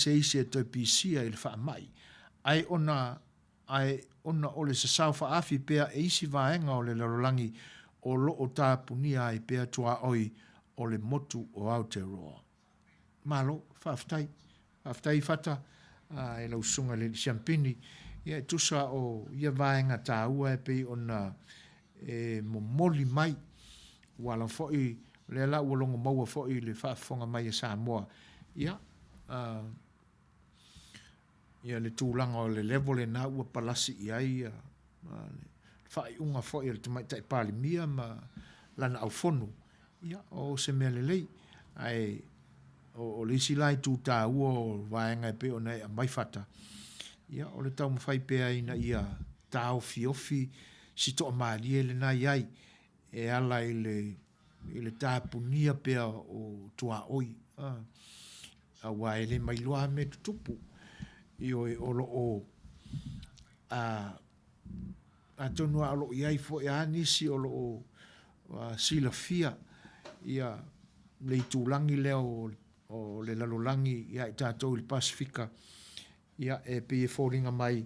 se isi e toe pisia i le faamai, ae ona ae ona o le sasao faaafi pea e isi vaega o le lalolagi o lo o tapunia ai pea tuaoi o le motu o Aotearoa. Malo, faafetai. Faafetai Fata i lau susuga i le Alii Siampini. Ia e tusa o ia vaega taua e pei ona e momoli mai. Ua ala foi, o lea la ua logo maua foi i le faafofoga mai a Samoa, ia, ia le tulaga o le level lena ua palasi i ai ia le faaiuga foi a le Tamaitai Palemia ma lana aufono, ia, o se mea lelei. Ae o le isi la itu taua o vaega e pei ona e aumai Fata, ia, o le taumafai pea ina ia taofiofi si toamalie lena e i ai e ala i le i le tapunia pea o tuaoi, aua e le mailoa lava mea e tutupu. Ioe, o lo o, atonu lava o lo o i ai foi lava nisi o lo o silafia ia le itulagi lea o le lalolagi ia i tatou i le Pasefika, Ia, e pei e foliga mai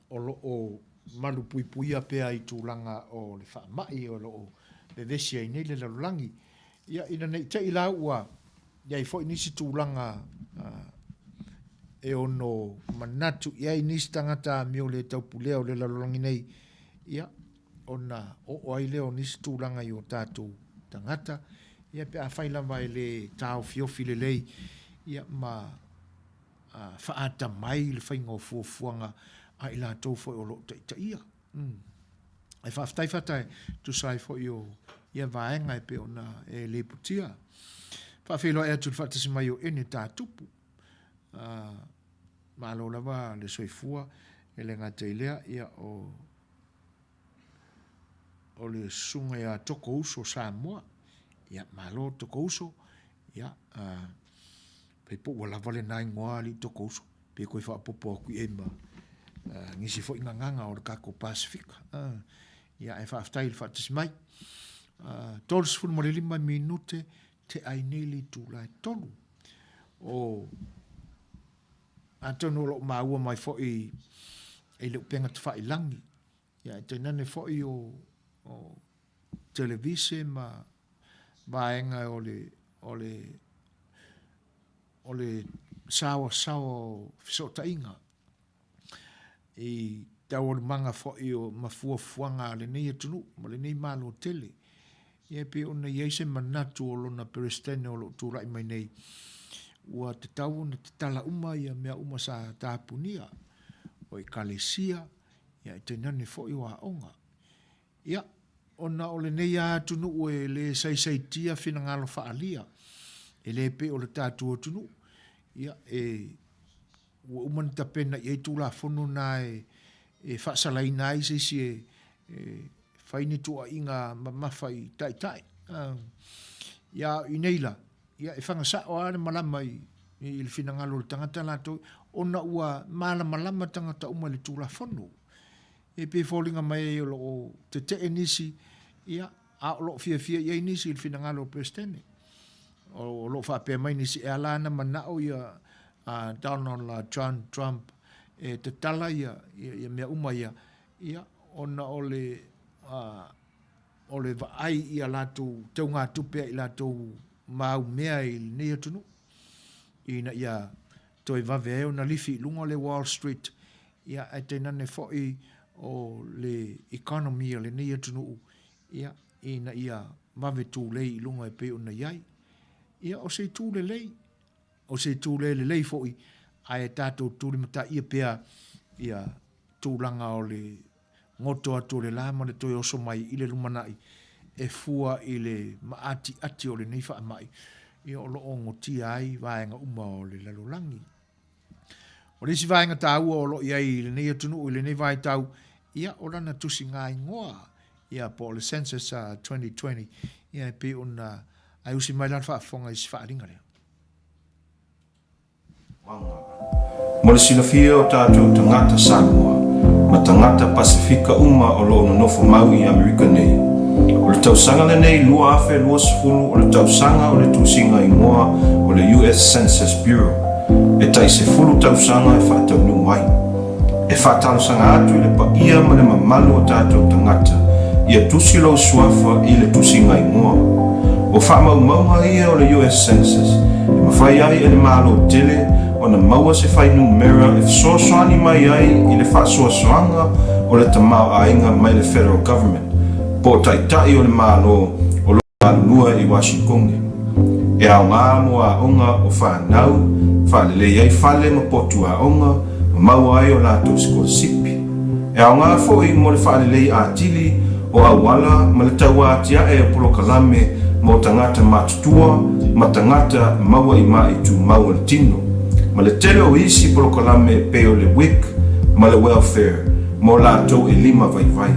o lo o malupuipuia pea i tulaga o le faamai o lo o vevesi ai nei le lalolagi. Ia, ina ne i te i la ua i ai foi nisi tulaga e ono manatu i ai nisi tagata amio le taupulea o le lalolagi nei, ia, ona oo ai lea o nisi tulaga i o tatou tagata, ia pe afai lava e le taofiofi lelei, ia, ma faatamai le faiga o fuafuaga a i latou foi o lo o taitaia. Ae faafetai Fata e tusa ai foi o ia vaega e pei ona e lipotia. Faafeiloai atu i le faatasi mai o Ene Tatupu. Malo lava le soifua e le gata i lea, ia o o le susuga ia Tokouso Samoa. Ia malo Tokouso, ia Fai po ua lava lena igoa alii Tokouso, pe koe faaopoopo atu i ai ma nisi foi gagana o le tatou Pasefika. Ia ae faafetai i le faatasi mai. 35 minute te ai nei le itula e 3. O atonu o lo o maua mai foi i le upega tafailagi, ia ae tainane foi o, o televise ma vaega o le, o le, o le saoasaoa o fesootaiga i taualumaga foi o ma fuafuaga a lenei atunuu ma lenei Malo tele. Ia e pei ona i ai se manatu o lona Peresetene o lo o tulai mai nei, ua tatau ona tatala uma ia mea uma sa tapunia, o Ekalesia, ia ae tainane foi o aoga. Ia, ona o lenei lava atunuu e le saisaitia finagalo faaalia, e le pei o le tatou atunuu, ia, e, ua uma ona tapena i ai Tulafono na e, e faasalaina ai se isi e, e fai ni tuuaiga mamafa i taitai. Ia, a o inei la, ia, e fana sao lava le malama i, i le finagalo o le tagata latou, ona ua malamalama tagata uma i le Tulafono. E pei e foliga mai ai o lo o tetee nisi, ia, a o lo o fiafia i ai nisi i le finagalo o le Peresetene. O lo o faapea mai nisi, e ala ona manao ia Donald John Trump e tatala ia, ia, ia mea uma ia, ia, ona o le, o le vaai i a latou teugatupe a i latou mau mea i lenei atunuu, ina ia toe vave ai ona lifi i luga o le Wall Street, ia, ae tainane foi o le economy a lenei atunuu, ia, ina ia vave tulei i luga e pei ona i ai. Ia, o se itu lelei, o se itu le lelei foi, ae tatou tulimataia pea ia tulaga o le goto atu o le la ma le toe oso mai i le lumanai e fua i le maatiati o lenei faamai, ia o lo o gotia ai vaega uma o le lalolagi. O le isi vaega taua o lo o i ai i lenei atunuu i lenei vaitau, ia o lana tusiga igoa, ia po o le Census 2020, ia e pei ona ae usi mai la le faafofoga i si faaaliga lea. Mo le silafia o tatou tagata Samoa ma tagata Pasefika uma o lo o nonofo mau i Amerika nei, o le tausaga lenei 2020 o le tausaga o le tusiga igoa o le US Census Bureau. e tai 10 tausaga e faataunuu ai. E faatalosaga atu i le paia ma le mamalu o tatou tagata ia tusi lou suafa i le tusiga igoa. O faamaumauga ia o le US Census e mafai ai e le Malo tele ona maua se fuainumera e fesoasoani mai ai i le faasoasoaga o le tamaoaiga mai le Federal Government po o taitai o le Malo o lo galulue i Washingtone. E aoga mo aoga o fanau, faalelei ai fale ma potu aoga, ma maua ai o latou sikolasipi. E aoga foi mo le faalelei atili o auala ma le tauatiae o polokalame mo tagata matutua ma tagata maua i maʻi tumau o le tino, ma le tele o isi polokalame e pei o le WIC ma le Welfare mo latou e lima vaivai.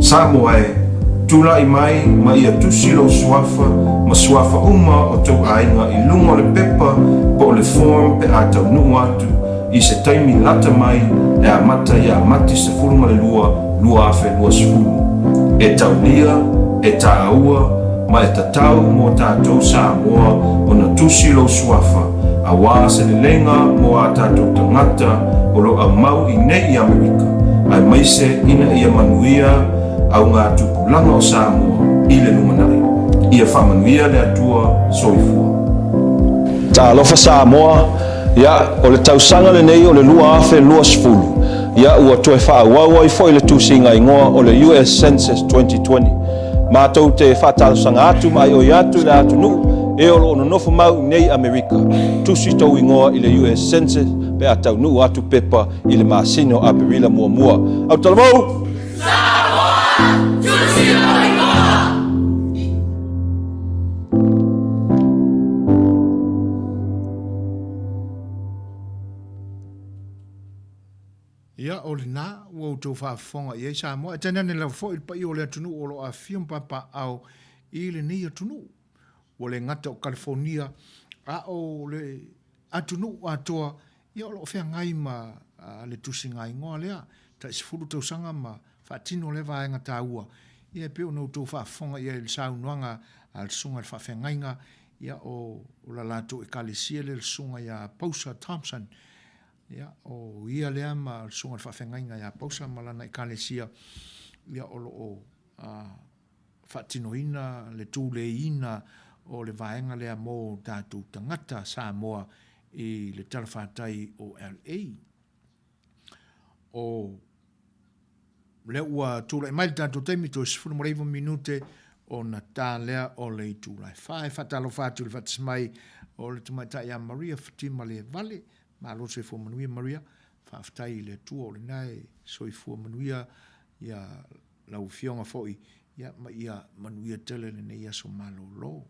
Samoa e, tulai mai ma ia tusi lou suafa ma suafa uma o tou aiga i luga o le pepa po o le form pe a taunuu atu i se taimi lata mai e amata ia Mati 12, 2020. E taulia, e taua, ma e tatau mo tatou Samoa ona tusi lou suafa aua se leleiga mo a tatou tagata o lo aumau i nei i Amerika, aemaise ina ia manuia augatupulaga o Samoa i le lumanai. Ia faamanuia le Atua. Soifua. Talofa Samoa, ia, o le tausaga lenei o le 2020, ia ua toe faaauau ai foi le tusiga igoa o le US Census 2020. Matou te faatalosaga atu ma aioi atu i le atunuu e o lo o nonofo mau i nei Amerika, tusi tou igoa i le US Census pe a taunuu atu pepa i le masina o Aperila muamua. Autalavou! Samoa! Tusi lou igoa! Ia, o lena ua outou faafofoga i ai Samoa. E tainane lava foi le paia o le atunuu o lo o afifio ma papaaao i lenei atunuu. Ua le gata o Kalifonia, a o le atunuu atoa, ia o lo o feagai ma le tusigaigoa lea, tai 10 tausaga ma faatino lea vaega taua. Ia e pei ona outou faafofoga i ai i le saunoaga a le Susuga i le Faafeagaiga, ia o la latou Ekalesia lea le Susuga ia Pausa Thompson, Ia, o ia lea ma le susuga i le faafeagaiga ia Pausa ma lana ekalesia, ia o lo o faatinoina le tuleiina o le vaega lea mo tatou tagata Samoa i le talafatai o LA. O lea ua tulai mai le tatou taimi, toe 19 minute ona ta lea o le itula e 4. E faatalofa atu i le faatasi mai o le tamaitai ia Maria Fatima Levale. Malo le soifua manuia Maria. Faafetai i le Atua o lena e soifua manuia ia lau afioga foi ia ma ia manuia tele lenei aso malolo.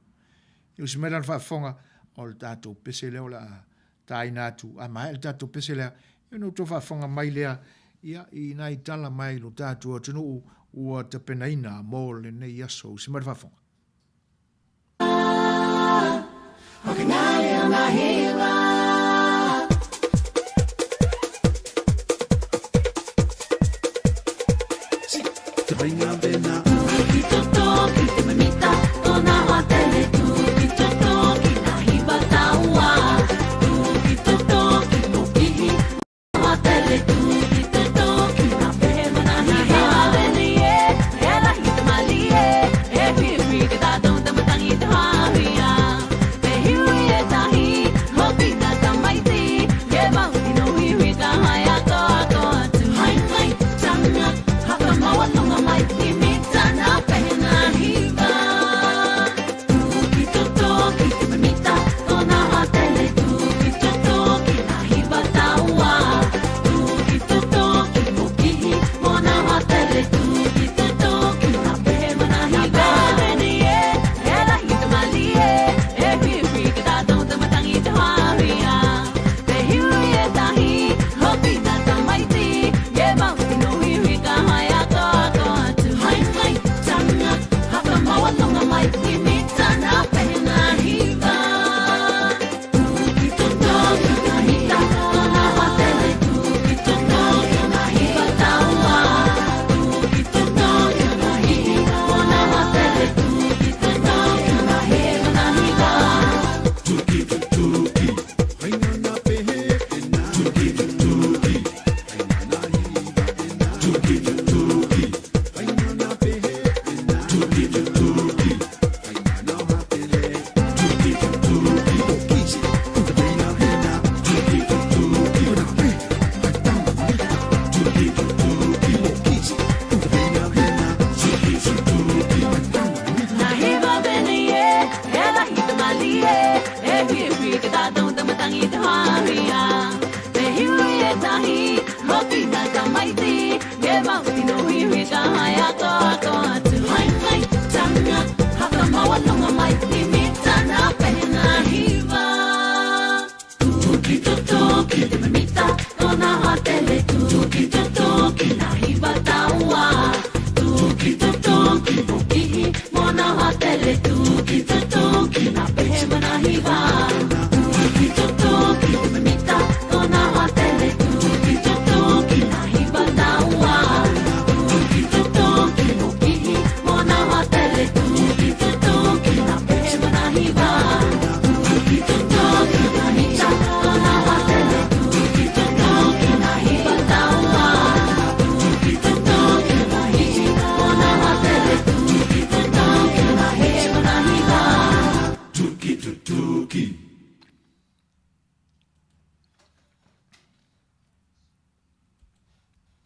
Ia usi mai la le faafofoga o le tatou pese lea o le a taina atu a maea le tatou pese lea, ia ona outou faafofoga mai lea ia i nai tala mai lo tatou atunuu ua tapenaina mo lenei aso. Usi mai le faafofoga.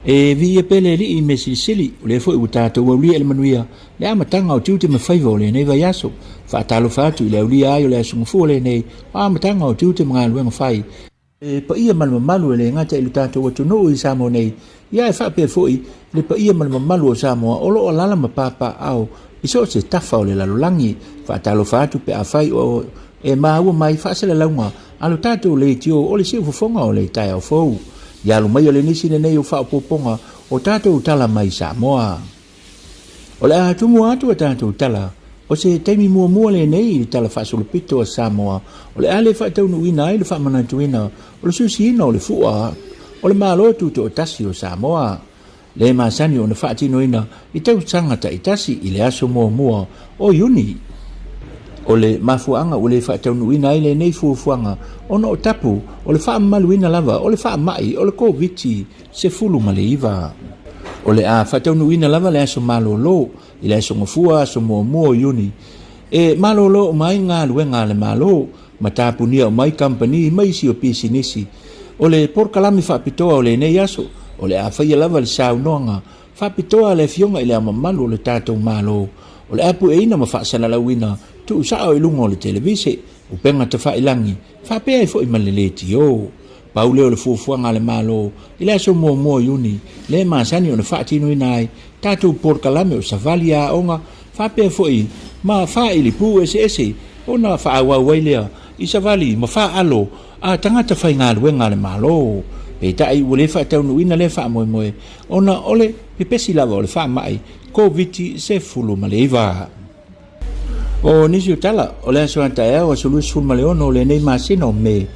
E viia pea le Alii i mea silisili, o lea foi ua tatou aulia i le manuia le amataga o tiute ma faiva o lenei vaiaso. Faatalofa atu i le aulia ai o le Aso Gafua lenei o amataga o tiute ma galuega fai, le paia ma le mamalu e le gata i lo tatou atunuu i Samoa nei, ia ae faapea foi le paia ma le mamalu o Samoa o lo o alaala ma papaaao i so o se tafa o le lalolagi. Faatalofa atu pe afai o e maua mai faasalalauga a lo tatou leitio o le siufofoga o le taeao fou. Ia alu maia le nisi lenei o faaopoopoga o tatou tala mai Samoa. O le a tumua atu a tatou tala, o se taimi muamua lenei i le Tala Faasolopito a Samoa o le a le faataunuuina ai le faamanatuina o le susiina o le fua o le Malo Tutoatasi o Samoa. Le masani ona faatinoina i tausaga taitasi i le aso muamua o Iuni. O le mafuaaga ua le faataunuuina ai lenei fuafuaga ona o tapu o le faamamaluina lava o le faamai o le Koviti-19. O le a faataunuuina lava le aso malolo i le aso Gafua aso muamua o Iuni e malolo uma ai galuega a le Malo ma tapunia uma ai kamupani ma isi o pisinisi. O le polokalame faapitoa o lenei aso, o le a faia lava le saunoaga faapitoa a le Afioga i Le Ao Mamalu o le tatou Malo, o le a pueina ma faasalalauina tuusao i luga o le televise, upega tafailangi, faapea ai foi ma le leitio. Pau lea o le fuafuaga a le Malo i le aso muamua o Iuni, lea e masani ona faatinoina ai tatou polokalame o savali a aoga faapea foi ma faili pū eseese ona faaauau ai lea i savali ma faalo a tagata faigaluega a le Malo. Peitai ua le faataunuuina lea faamoemoe ona o le pepesi lava o le faamai Koviti-19. O nisi o tala, o le aso a taeao aso 26 o lenei masina o Me,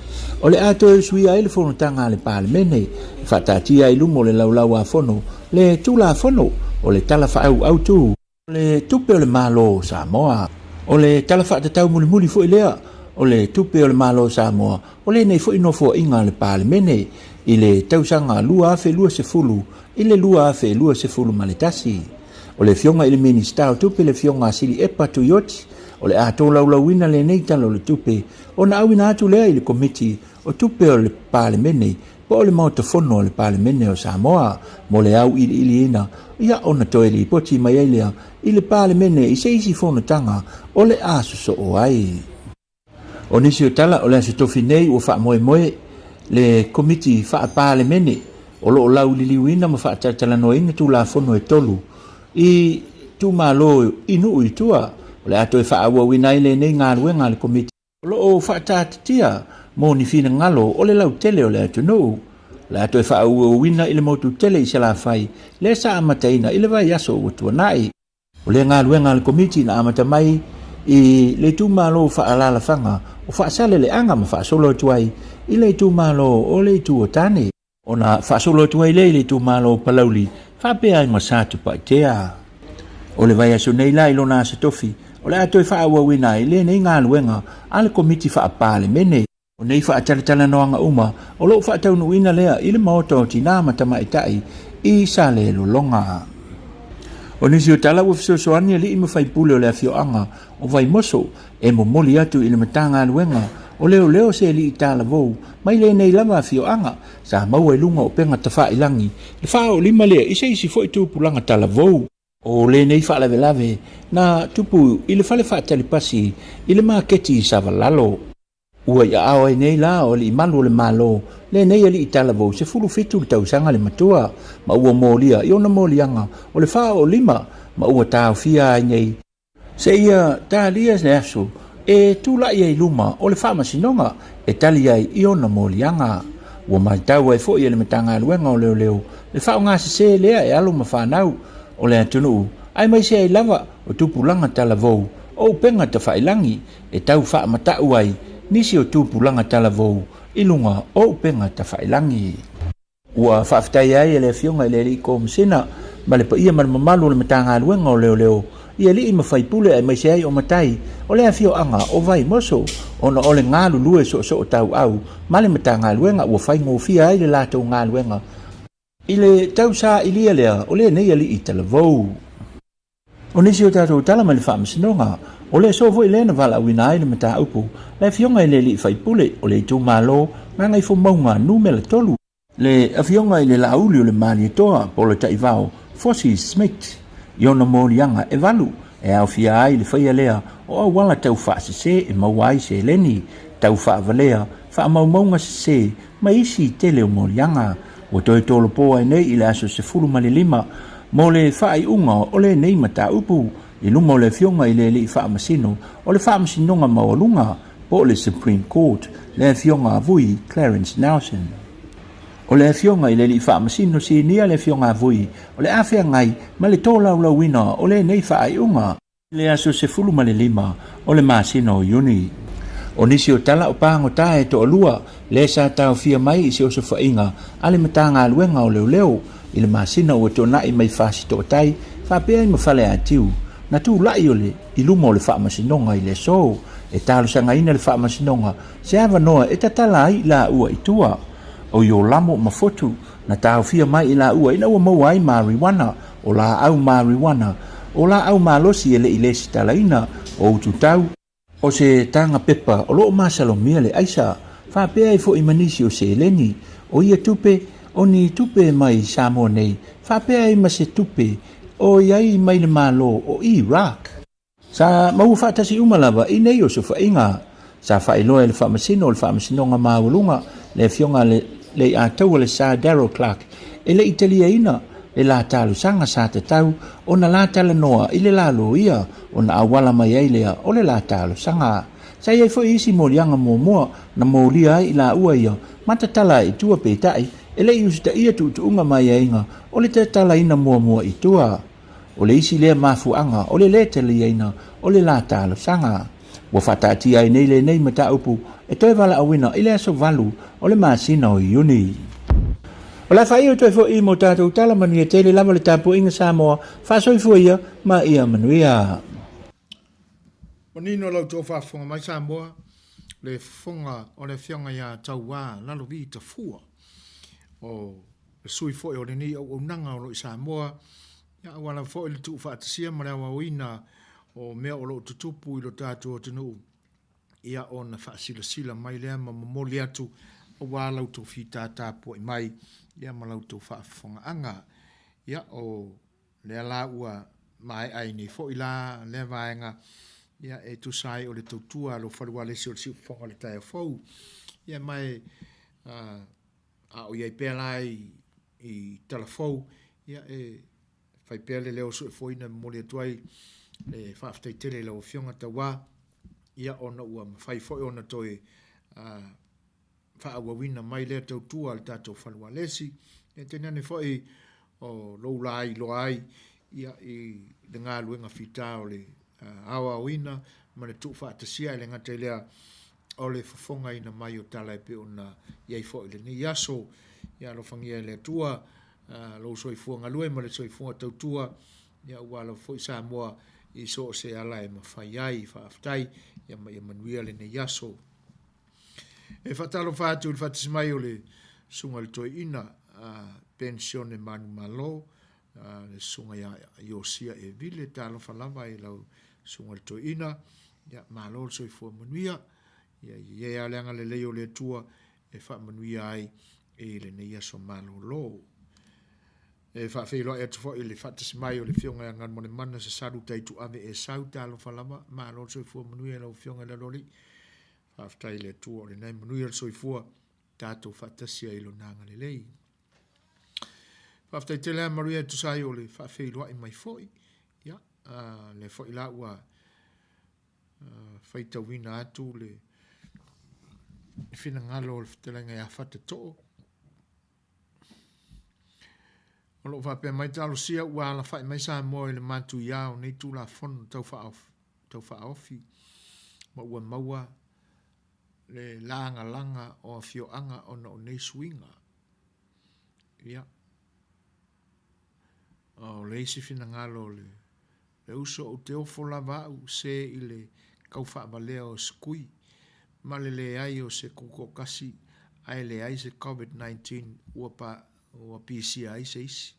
o le a toe usuia ai le fonotaga a le Palemene e faataatia ai i luma o le Laulau-a-Fono le Tulafono o le Tala Faatatau Autu o le Tupe o le Malo o Samoa. O le Tala Faatatau mulimuli foi lea o le Tupe o le Malo o Samoa o lenei foi nofoaiga a le Palemene i le tausaga 2020 i le 2021. O le Afioga i le Minisita o Tupe le Afioga a Sili Epa Tuioti, o le a tolaulauina lenei Tala o le Tupe ona auina atu lea i le Komiti o Tupe o le Palemene po o le Maota Fono a le Palemene o Samoa mo le auiliiliina ia ona toe lipoti mai ai lea i le Palemene i se isi fonotaga o le a sosoo ai. O nisi o tala o le Aso Tofi nei ua faamoemoe le Komiti Faa-Palemene o lo o lauliliuina ma faatalatalanoaina Tulafono e tolu i itumalo i nuu i tua. O le a toe faaauauina ai lenei galuega a le Komiti o lo o faataatitia mo ni finagalo o le lautele o le atunuu. O le a toe faaauauina i le motu tele i Salafai lea sa amataina i le vaiaso ua tuanai. O lea galuega a le Komiti na amata mai i le itumalo faaalaalafaga o Faasaleleaga ma faasolo atu ai i le itumalo o le Itu o Tane. Ona faasolo atu ai lea i le itumalo o Palauli faapea ai ma Satupaitea. O le vaiaso nei la i lona Aso Tofi o le a toe faaauauina ai lenei galuega a le Komiti Faa-Palemene. O nei faatalatalanoaga uma o lo o faataunuuina lea i le Maota o Tina ma Tamaitai i Salelologa. O nisi o tala ua fesoasoani alii ma faipule o le afioaga o Vaimoso e momoli atu i le Matagaluega o Leoleo se alii talavou mai lenei lava afioaga sa maua i luga o upega tafailagi le faaoolima lea i se isi foi tupulaga talavou. O lenei faalavelave na tupu i le fale faatali pasi i le maketi i Savalalo. Ua i aao ai nei la o alii malu o le Malo lenei alii talavou 17 le tausaga le matua, ma ua molia i ona moliaga o le faaoolima ma ua taofia ai nei seia talia le aso e tulai ai luma o le faamasinoga e tali ai i ona moliaga. Ua matau ai foi e le Matagaluega o Leoleo le faaaogasese lea e alo ma fanau o le atunuu aemaise ai lava o tupulaga talavou o upega tafailangi e tau faamata'u ai nisi o tupulaga talavou i luga o upega tafailangi. Ua faafetai ai e le Afioga i le Alii Komesina ma le paia ma le mamalu o le Matagaluega o Leoleo i alii ma faipule aemaise ai o matai o le afioaga o Vaimoso ona o le galulue soosoo tauau ma le Matagaluega ua faigofie ai le latou galuega i le tausailia lea o lenei alii talavou. O nisi o tatou tala mai le Faamasinoga, o le aso foi lea na valaauina ai le mataupu le Afioga i le Alii Faipule o le itumalo Gagaifomauga Numera 3. Le Afioga i le Laauli o le Malietoa po o le Taivao, Fosi Smith, i ona moliaga e valu e aofia ai le faia lea o auala tau faasese e maua ai seleni, tau faavalea, faamaumauga sese ma isi tele o moliaga ua toe tolopo ai nei i le aso 15 mo le faaiuga o lenei mataupu i luma o le Afioga i le Alii Faamasino o le Faamasinoga Maualuga po o le Supreme Court, le Afioga a Vui Clarence Nelson. O le Afioga i le Alii Faamasino Sinia le Afioga a Vui o le a feagai ma le tolaulauina o lenei faaiuga i le aso 15 o le masina o Iuni. O nisi o tala o pagota e toalua lea sa taofia mai i se osofaiga a le Matagaluega o Leoleo i le masina ua tuanai mai Fasitootai faapea ai ma Faleatiu na tulai o le i luma o le Faamasinoga i le aso e talosagaina le Faamasinoga se avanoa e tatala ai i laua i tua. O Iolamo ma Fotu na taofia mai i laua ina ua maua ai marijuana, o laau marijuana, o laau malosi e le i lesitalaina, o ututau, o se taga pepa o lo o masalomia le aisa, faapea ai foi ma nisi o seleni, o ia tupe, o ni tupe mai Samoa nei, faapea ai ma se tupe o i ai mai le Malo o Iraq. Sa maua faatasi uma lava i nei osofaiga. Sa faailoa e le Faamasino o le Faamasinoga Maualuga, le Afioga a le Leiataua le Sir Darrell Clarke, e le i taliaina le la talosaga sa tatau ona la talanoa i le la loia ona auala mai ai lea o le la talosaga. Sa i ai foi isi moliaga muamua na molia ai i laua ia ma tatala ai i tua peitai e le i usitaia tuutuuga ma aiaiga o le tatalaina muamua i tua. O le isi lea mafuaaga o le lē taliaina o le la talosaga. Ua faataatia ai nei lenei mataupu e toe valaauina i le aso 8 o le masina o Iuni. O le a faaiu atu ai foi mo tatou tala manuia tele lava le tapuaiga Samoa, faasoifua ia ma ia manuia. Manino la outou faafofoga mai Samoa, le fofoga o le Afioga ia Tauā Lalovi Tafua, o le sui foi o lenei auaunaga o lo o i Samoa, ia aua lava foi le tuufaatasia ma le aoaoina o mea o lo o tutupu i lo tatou atunuu, ia ona faasilasila mai lea ma momoli atu aua la outou fita tapuai mai, ia ma la outou faafofogaaga. Ia o lea la ua maea ai nei foi la lea vaega, ia e tusa ai o le tautua a lou falualesi o le siufofoga o le taeao fou. Ia ma e a o i ai pea la i tala fou, ia e fai pea le leo suefoina e momoli atu ai le faafetai tele i lau Afioga Tauā, ia ona ua mafai foi ona toe faaauauina mai lea tautua a le tatou falualesi, ia tainane foi o lou la iloa ai ia i le galuega fita o le aoaoina ma le tuufaatasia, e le gata i lea o le fofogaina mai o tala e pei ona i ai foi i lenei aso. Ia alofagia e le Atua lou soifua galue ma le soifua tautua, ia aua lava foi Samoa i so o se ala e mafai ai. Faafetai, ia ma ia manuia lenei aso. E faatalofa atu i le faatasi mai o le Susuga i le Toeaina Ben Sione Manumalo, le Susuga ia Iosia Evile, talofa lava i lau Susuga i le Toeaina, ia malo le soifua manuia, ia i ai lava le agalelei o le Atua e faamanuia ai i lenei aso malolo. E faafeiloai atu foi i le faatasi mai o le Afioga ia Galumalemana Sasalu Taituave Esau, talofa lava, malo le soifua manuia i lau Afioga i le Aloalii. Faafetai i le Atua o lena e manuia le soifua, tatou faatasi ai i Lona agalelei. Faafetai tele lava Maria e tusa ai o le faafeiloai mai foi. Ia, lea foi la ua faitauina atu le finagalo o le fetalaiga ia Fatatoo. O lo o faapea mai talosia ua alafai mai Samoa i le matuia o nei Tulafono Tau Faaofi ma ua maua le lagalaga o afioaga ona o nei suiga. Ia, o le isi finagalo o le uso, ou te ofo lava au se i le kau faavalea o Sukui ma le leai o se kutootasi ae leai se Covid-19 ua pa, ua pisia ai se isi.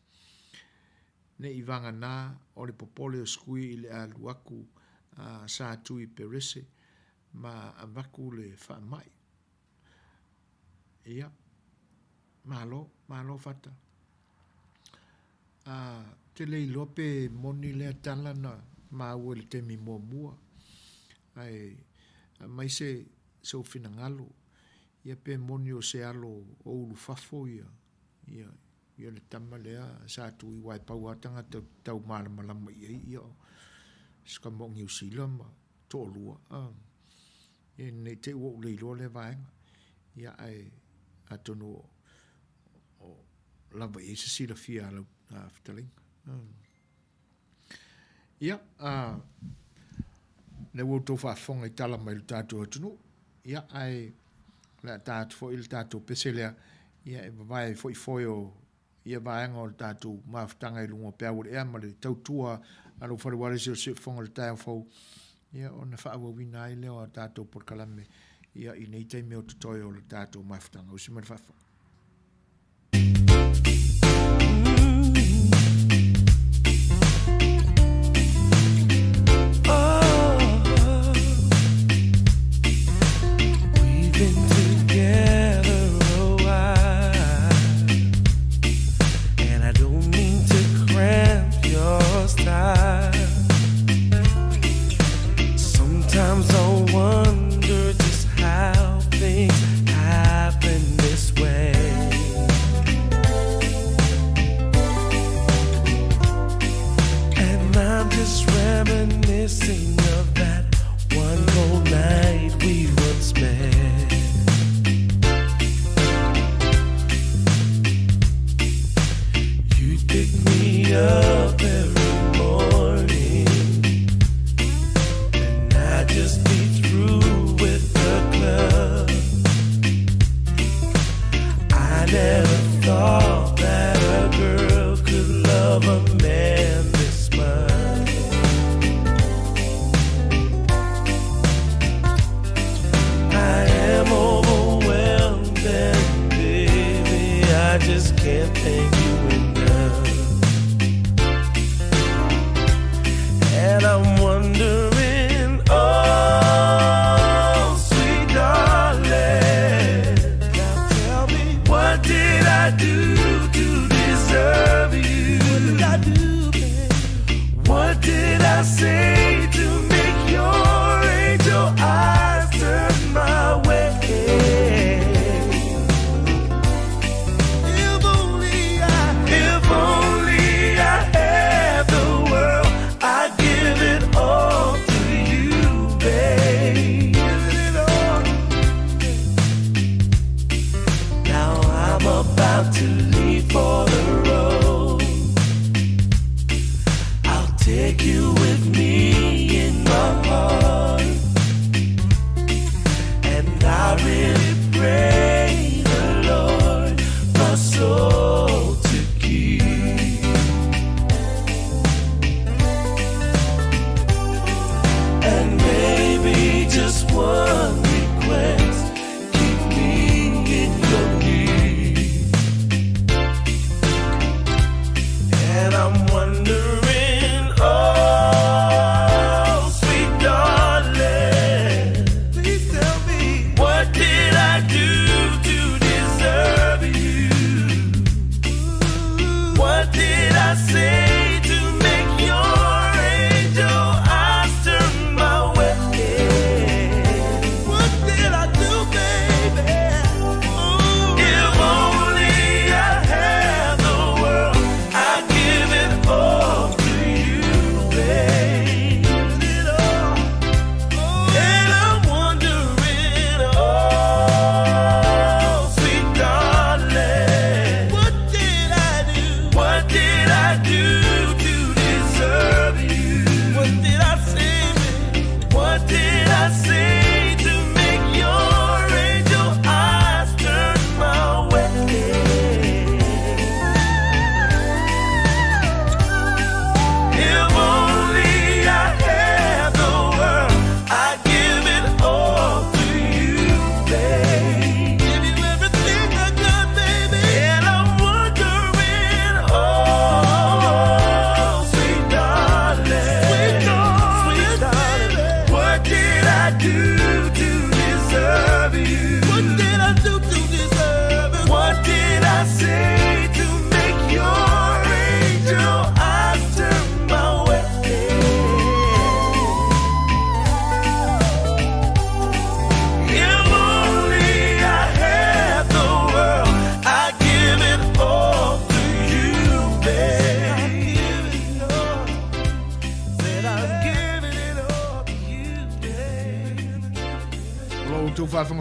Ne i vagana o le popole o Sukui i le alu aku a Sa Tui Perese ma avatu le faamai. Ia. Malo, malo Fata. A, ou te le iloa pe moni lea tala na maua i le taimi muamua, ae aumai se sou finagalo, ia pe moni o se alo o ulufafo ia, ia, ia le tama lea sa tui aua e pau lava tagata ou te tau malamalama i ai, ia o si tama o Niu Sila ma toalua, a. Ia ne i te i ua ou le iloa lea vaega, ia ae atonu o, o lava i ai se silafia a lau fetalaiga. Ia, a, lea ua outou faafofoga i tala mai lo tatou atunuu, ia ae o le a ta atu foi le tatou pese lea, ia e vavae ai foi foe o ia vaega o le tatou mafutaga i luga o peau o le ea ma le tautua a lou fale ualesi o le Siufofoga i le taeao fou, ia ona faaauauina ai lea o a tatou polokalame ia i nei taimi o totoe o le tatou mafutaga. Usi mai le faafofoga.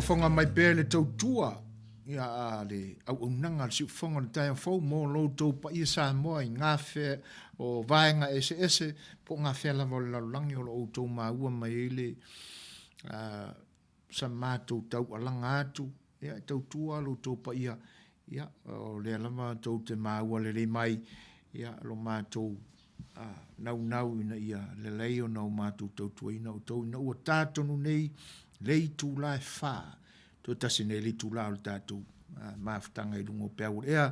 Faafogafoga mai pea i le tautua ia a le auaunaga a le Siufofoga o le Taeao Fou mo lo outou paia Samoa i gafea o vaega eseese po o gafea lava o le lalolagi o lo o outou maua mai ai le sa matou taualaga atu ia e tautua lo outou paia ia o lea lava tou te maua lelei mai ia lo matou naunau ina ia lelei ona o matou tautuaina outou ina ua ta tonu nei le itula e fa toe tasi nei le itula o le tatou mafutaga i luga o peau o le ea.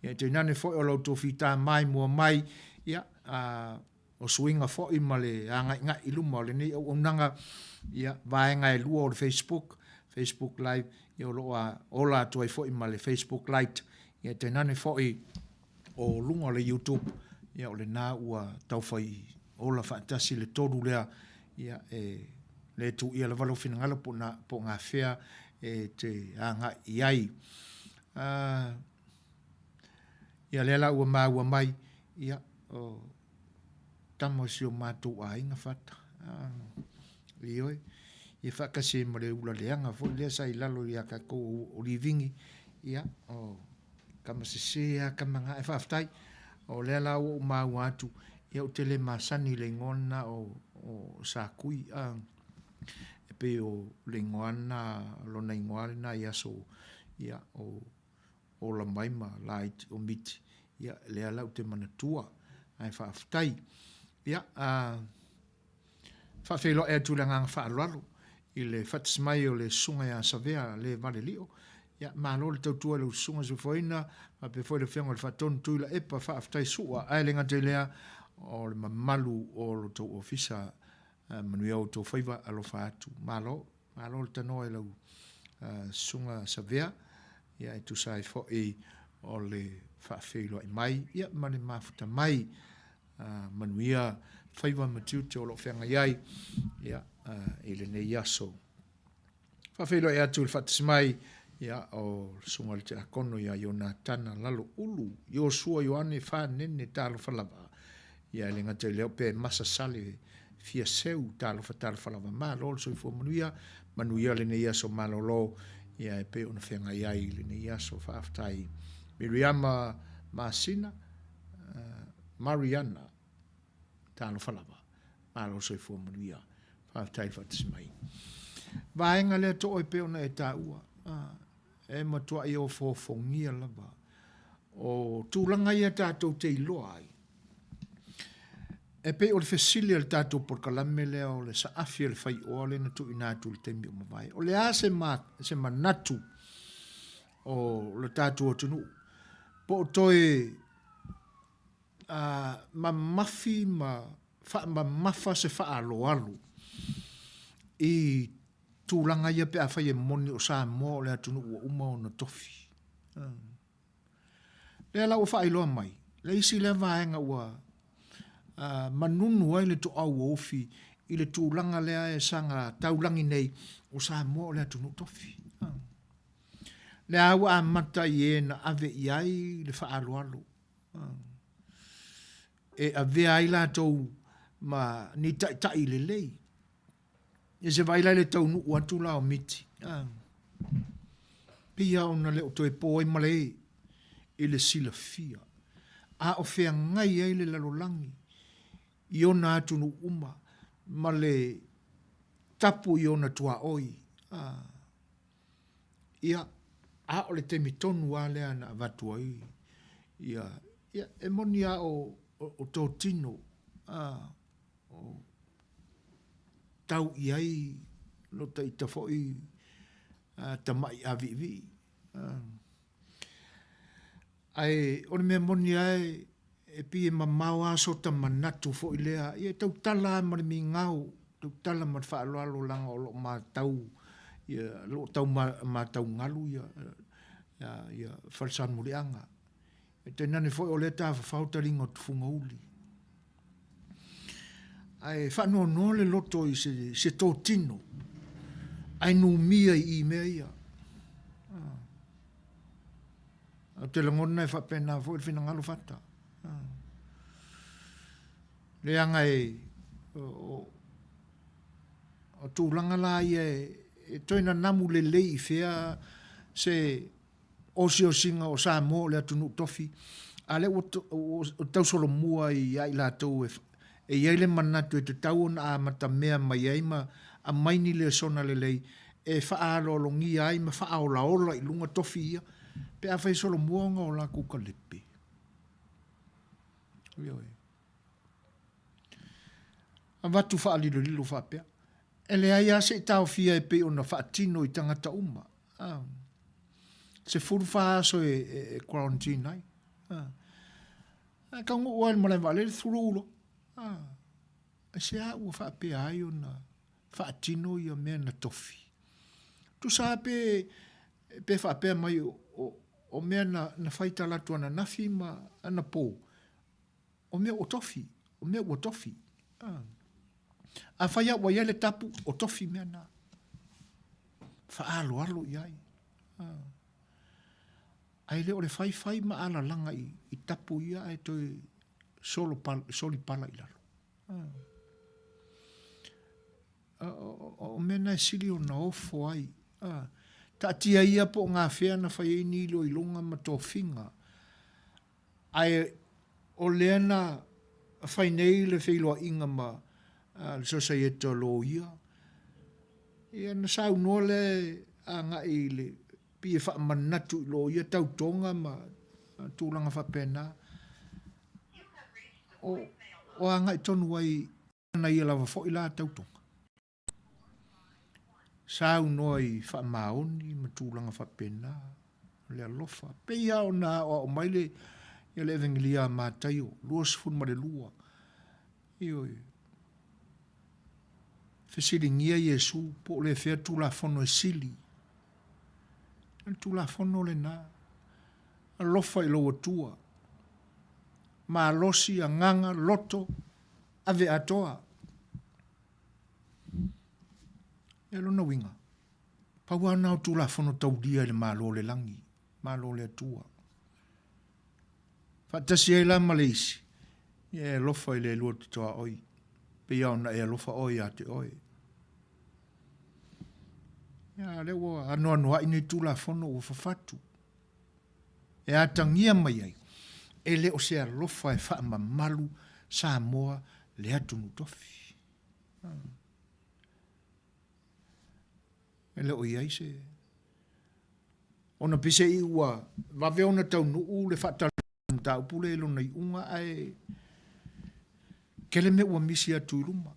Ia tainane foi o la outou fita maimoa mai, ia, o suiga foi ma le agaigai i luma o lenei auaunaga, ia, vaega e lua o le Facebook, Facebook Live, ia o lo o ola atu ai foi ma le Facebook Lite, ia tainane foi o luga o le YouTube, ia o lena ua taufai ola faatasi le tolu lea, ia e le tuuia lava lou finagalo po na, po o gafea e te agai i ai. Uh, ia lea la ua maua mai, ia, o tama o si o matou aiga fata. Uh, ioe, ia faatasi ai ma le ula leaga foi lea sa i lalo ia tatou o Livingi, ia, o Tama sese a tama na e faafetai. O lea la ua ou maua atu, ia ou te le masani i le igoa lena o, o Sakui, a, e pei o le igoa lena, lona igoa lena i aso, ia, o ola mai ma laiti o miti, ia, lea la ou te manatua, ae faafetai. Ia, a, Faafeiloai atu i le agaga faaaloalo i le faatasi mai o le Susuga ia Savea Le Vale Lio. Ia, malo le tautua i lau Susuga Soifuaina, faapea foi le Afioga i le Faatonu Tuilaepa, faafetai Su'a, ae le gata i lea, o le mamalu o lo outou ofisa, manuia outou faiva, alofa atu. Malo, malo le tanoa i lau Susuga Savea, ia e tusa ai foi o le faafeiloai mai, ia ma le mafuta mai. Manuia faiva ma tiute o lo o feagai ai ia, i lenei aso. Faafeiloai atu i le faatasi mai ia, o le susuga i le Tiakono ia Ionatana Lalo Ulu, Iosua Ioane Fanene Talofa lava. Ia e le gata i lea o pe Masa Sale Fia Seu Talofa Talofa lava. Malo le soifua manuia, manuia lenei aso malolo ia e pei ona feagai ai i lenei aso. Faafetai. Miriama Masina, Mariana, talofa lava. Malo soifua manuia. Faafetai le faatasi mai. Vaega lea to oe pei ona e taua. E matuai ofoofogia lava. O tulaga ia tatou te iloa ai. E pei o le fesili a le tatou polokalame lea o le saafi a le faioa lea na tuuina atu i le taimi ua mavae. O le a se, ma, se manatu o le tatou atunuu po o toe a, mamafi ma faamamafa se faaaloalo i tulaga ia pe afai e moni o Samoa o le atunuu ua uma ona tofi. Lea la ua faailoa mai, le isi lea vaega ua a, manunu ai le toau o ufi i le tulaga lea e saga taulagi nei o Samoa o le atunuu tofi. Lea ua amata i e na ave i ai le faaaloalo e avea ai latou ma ni taitai lelei. Ia se vaai la i le taunuu atu la o Miti. Pei lava ona le o toe po ai malae i le silafia, a o feagai ai le lalolagi i ona atunuu uma ma le tapu i ona tuaoi. Ia, a o le taimi tonu lava lea na avatu ai ia, ia e moni lava o, o, o totino, a, o tau i ai lo ta ita foi a, tama'i ʻāviʻiviʻi. A. Ae o le mea moni lava e, e pei e mamao lava sota manatu foi lea, ia e tautala lava ma le migao, tautala ma le faaaloalo leaga o lo o matau, ia, o lo o tau matau galu ia, ia, ia Falesamuliaga. E tainane foi o lea e tafafao taliga o Tufugauli. Ae faanoanoa le loto i se, se totino, ae numia i i mea ia. Ah. Ou te lagona e faapena foi le finagalo fata. Leaga e, o, o tulaga la ia e, e toe nanamu lelei i fea se osiosiga o Samoa o le atunuu tofi, a lea ua, ua tausolomua ia i latou e, e i ai le manatu e tatau ona amatamea mai ai ma aumai ni lesona lelei e faaaloalogia ai ma faaolaola i luga tofi ia, pe afai e solomua ona o latou kalepe. Ioe. Avatu faalilolilo faapea. E leai lava se i taofia e pei ona faatino i tagata uma. A. 14 aso e, e, e quarantine ai. A. Ae taunuu lava i le malae vaalele, thulu loa. A. Aisea ua faapea ai ona faatino ia mea na tofi? Tusa lava pe, pe faapea mai o, o, o mea na, na fai talaatu ananafi ma anapo, o mea ua tofi, o mea ua tofi. A. Afai lava ua i ai le tapu, o tofi mea na. Faaaloalo i ai. A. Ae le o le faifai ma alalaga i, i tapu ia ae toe solo pala, soli pala i lalo. A. O, o, o mea na e sili ona ofo ai. A. Taatia ia po o gafea na fai ai ni iloiloga ma tofiga. Ae o lea na fai nei le feiloaiga ma le Sosaiete o Loia, ia na saunoa lea agai i le pei e faamanatu i loia tautoga ma tulaga faapena. O, o agai tonu ai ana ia lava foi la tautoga. Saunoa i faamaoni ma tulaga faapena, o le alofa. Pei lava ona aoao mai le, ia le Evegelia a Mataio 22. Ioe. Fesiligia Iesu po o le fea Tulafono e sili. O le Tulafono lena. Alofa i lou Atua. Malosi, agaga, loto, ave atoa. Ia lona uiga, pau lava na o Tulafono taulia i le Malo o le lagi, Malo o le Atua. Faatasi ai la ma le isi, ia e alofa i le lua te tuaoi, pei lava ona e alofa oe ia te oe. Ia, a lea ua anoanoai nei Tulafono ua fafatu. E atagia mai ai, e le o se alofa e faamamalu Samoa le atunuu tofi. E le o i ai se... Ona peiseai ua vave ona taunuu le faatalanoa mataupu lea i lona iuga ae tele mea ua misi atu i luma.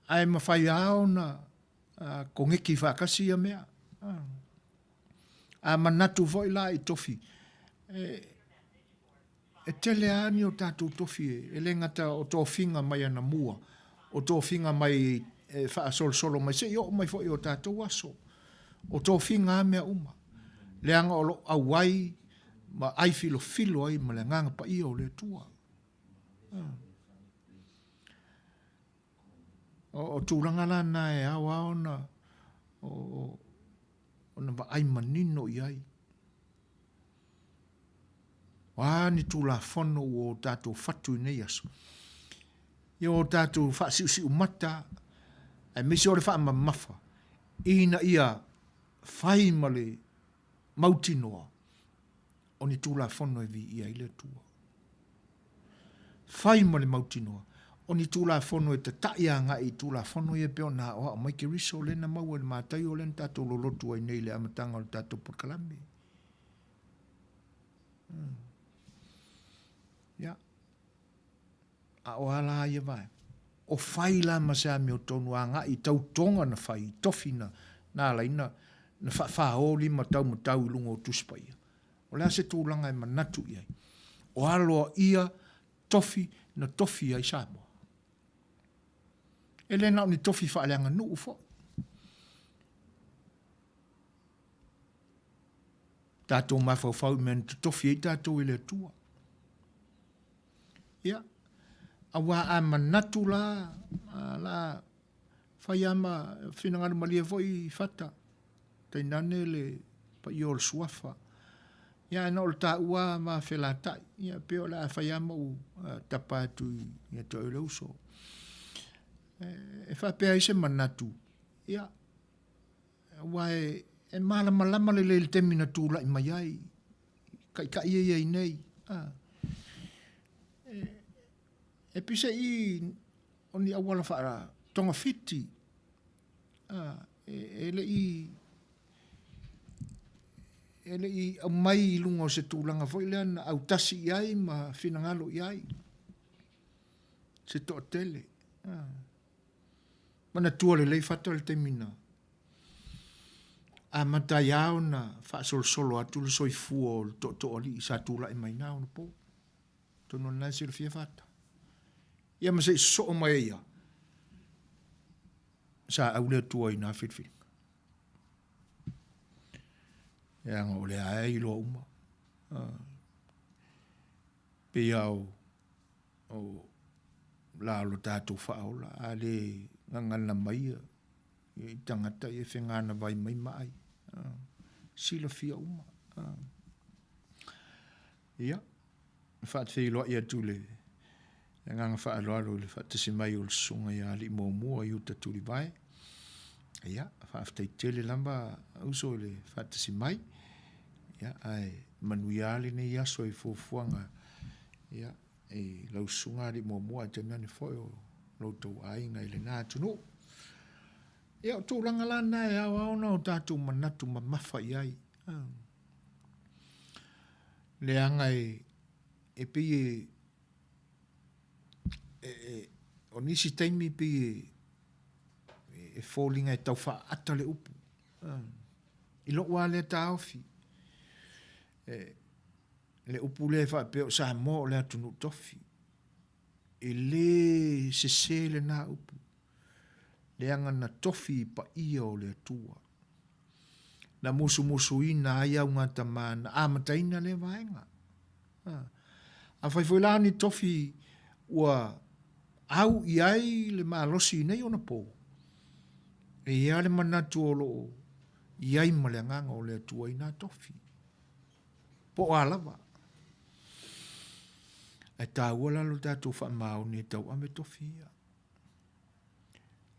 Ae mafai lava ona koneki faatasi ia mea. A manatu foi la i tofi, e, e tele lava ni o tatou tofi e, e le gata o tofiga mai anamua, o tofiga mai e faasolosolo mai seia oo mai foi i o tatou aso. O tofiga lava mea uma, leaga o lo o auai ma ai filofilo ai ma le Agaga Paia o le Atua. O, o tulaga la na e ao lava ona, o, o, ona vaai manino i ai. O a ni Tulafono ua o tatou fatu i nei aso, ia o tatou faasiusiumata, aemaise o le faamamafa, ina ia fai ma le mautinoa o ni Tulafono e viia ai le Atua. Fai ma le mautinoa o ni Tulafono e tata'i agai i Tulafono ia e pei ona aoao mai Keriso lea na maua i le Mataio lea na tatou lolotu ai nei i le amataga o le tatou polokalame. Hmm. Ia. A o a la ia vaega? O fai la ma se amiotonu agai i tautoga na fai, i tofi na, na ala ai na, na faafāō lima taumatau i luga o Tusi Paia. O le a se tulaga e manatu i ai? O aloaia tofi na tofi ai Samoa. E le na o ni tofi faaleaganuu foi. Tatou mafaufau i mea na totofi ai tatou e le Atua. Ia, aua a manatu la, la fai lava ma finagalo malie foi i fata, tainane le paia o le suafa. Ia, ae na o le taua lava ma felatai. Ia, pei o le a fai lava ma ou tapa atu ia te oe le uso. E faapea ai se manatu, ia, Aua e, e malamalama lelei le taimi na tulai mai ai, taitai ia i nei. A. E, e pise i o ni auala faa togafiti, a, e, e le i e le i aumai i luga o se tulaga foi lea na autasi i ai ma finagalo i ai se toatele. A. Manatua lelei Fata le taimi na amata ai lava ona faasolosolo atu le soifua o le tootooalii sa tulai mai na ona po. Atonu o lena e silafia Fata. Ia ma se i sosoo mai ai lava, sa au le Atua i na filifiliga. Leaga o lea lava e iloa uma. Ah. Pei lava o O la o lo tatou faaola, a le gagana mai ia i tagata ia e feganawai mai ma ai. Silafia uma. Ia, e faafeiloai atu le agaga faaaloalo i le faatasi mai o le susuga ia Alii Muamua Iuta Tulivae. Ia, faafetai tele lava uso i le faatasi mai. Ia, ae manuia lava lenei aso i fuafuaga ia, i lau susuga Alii Muamua ae tainane foi o lo outou aiga i lena atunuu. Ia, o tulaga la na e ao lava ona o tatou manatu mamafa i ai. Leaga e, e pei e, e, e o nisi taimi pei e, e foliga e tau faaata le upu. I lou lava lea taofi, e, le upu lea e faapea o Samoa o le atunuu tofi, e lē sesē lena upu, leaga na tofi i paia o le Atua. Na musumusuina ai augatama na amataina lea vaega. Afai foi la ni tofi ua au i ai le malosi i nei ona pō, e i ai le manatu o lo o i ai ma le agaga o le Atua i nā tofi. Po o a lava. Ae taua la lo tatou faamaoni e tauave tofi ia.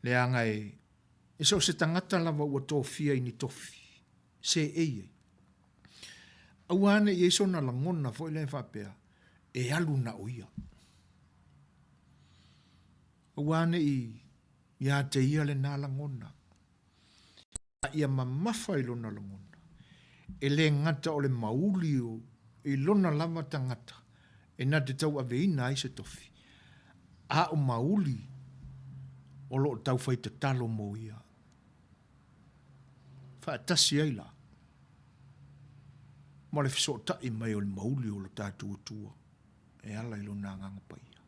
Leaga e, e so o se tagata lava ua tofia i ni tofi, seei ai. Aua ne i ai sona lagona foi lea e faapea, e alu na o ia. Aua ne i ia te ia lena lagona. A ia mamafa i lona lagona, e le gata o le mauli o i lona lava tagata e na te tauaveina ai se tofi, a o mauli o lo o taufai tatalo mo ia. Faatasi ai la ma le fesootai mai o le mauli o lo tatou Atua e ala i lona Agaga Paia.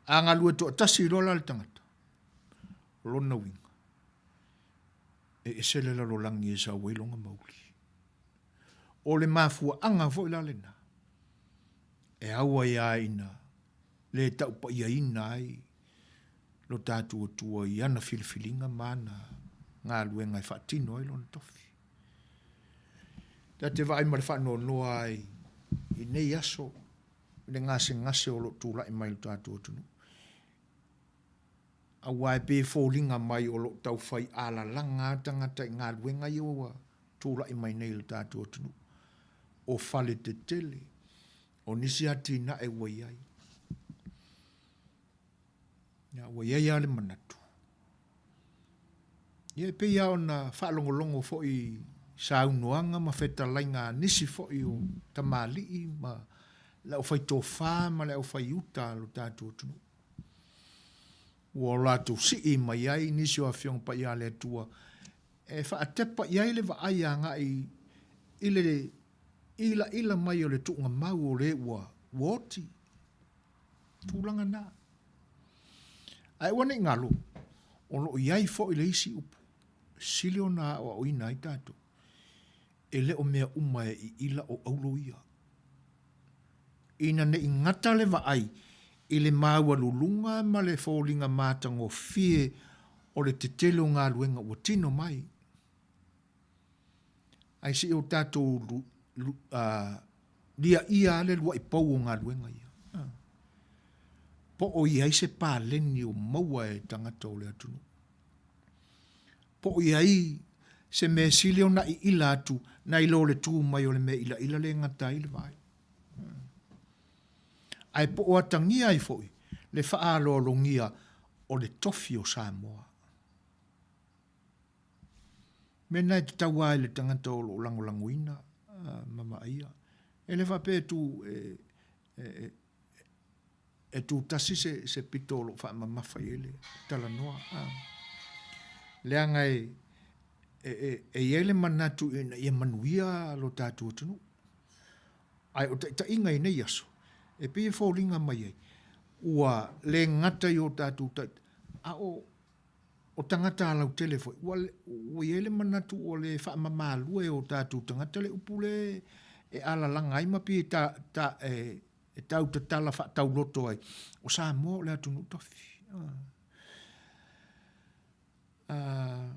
A galue toatasi loa la le tagata, O lona uiga, e ese le lalolagi e sau ai lona mauli. O le mafuaaga foi la lena, e au ai lava ina le taupaiaina ai lo tatou Atua i ana filifiliga ma ana galuega e faatino ai lona tofi. Ta te vaai ma le faanoanoa ai i nei aso i le gasegase o lo o tulai mai i lo tatou atunuu. Aua e pei e foliga mai o lo o taufai alalaga lava tagata i galuega ia ua tulai mai nei i lo tatou atunuu. O fale tetele, o nisi atinae ua i ai. Ia, ua i ai lava le manatu. Ia, e pei lava ona faalogologo foi i saunoaga ma fetalaiga a nisi foi o tamalii ma le aufai tofa ma le aufai uta a lo tatou atunuu. Ua o latou sii mai ai nisi o Afioga Paia a le Atua e faatepa i ai le vaai agai i le ilaila mai o le tuugamau o le ua ua oti. Tulaga na. Ae aua ne i galo, o lo o i ai foi le isi upu, sili ona aoaoina ai tatou, e le o mea uma e iila o aulo ia. Ina ne i gata le vaai i le maualuluga ma le foliga matagofie o le tetele o galuega ua tino mai, ae se i o tatou liaia lava le lua'i pou o galuega ia. Po o i ai se paleni o maua e tagata o le atunuu. Po o i ai se mea sili ona iila atu nai lo le tu mai o le mea ilaila le gata ai le vai. Ae po o atagia ai foi le faaaloalogia o le tofi o Samoa. Mea na e tatau lava i le tagata o lo o lagolagoina ma vaaia. E le faapea e tu e, e, e tutasi se, se pito o lo o faamamafa i ai le talanoa. A. Leaga e, e, e, e i ai le manatu ina ia manuia lo tatou atunuu. Ae o taitaiga i nei aso, e pei e foliga mai ai, ua le gata i o tatou taitai, a o, o tagata lautele foi, ua, ua i ai le manatu ua le faamamalua e o tatou tagata le upu le e alalaga ai ma pei e ta, ta, e, e tautatala faatauloto ai, o Samoa o le atunuu tofi. Ah,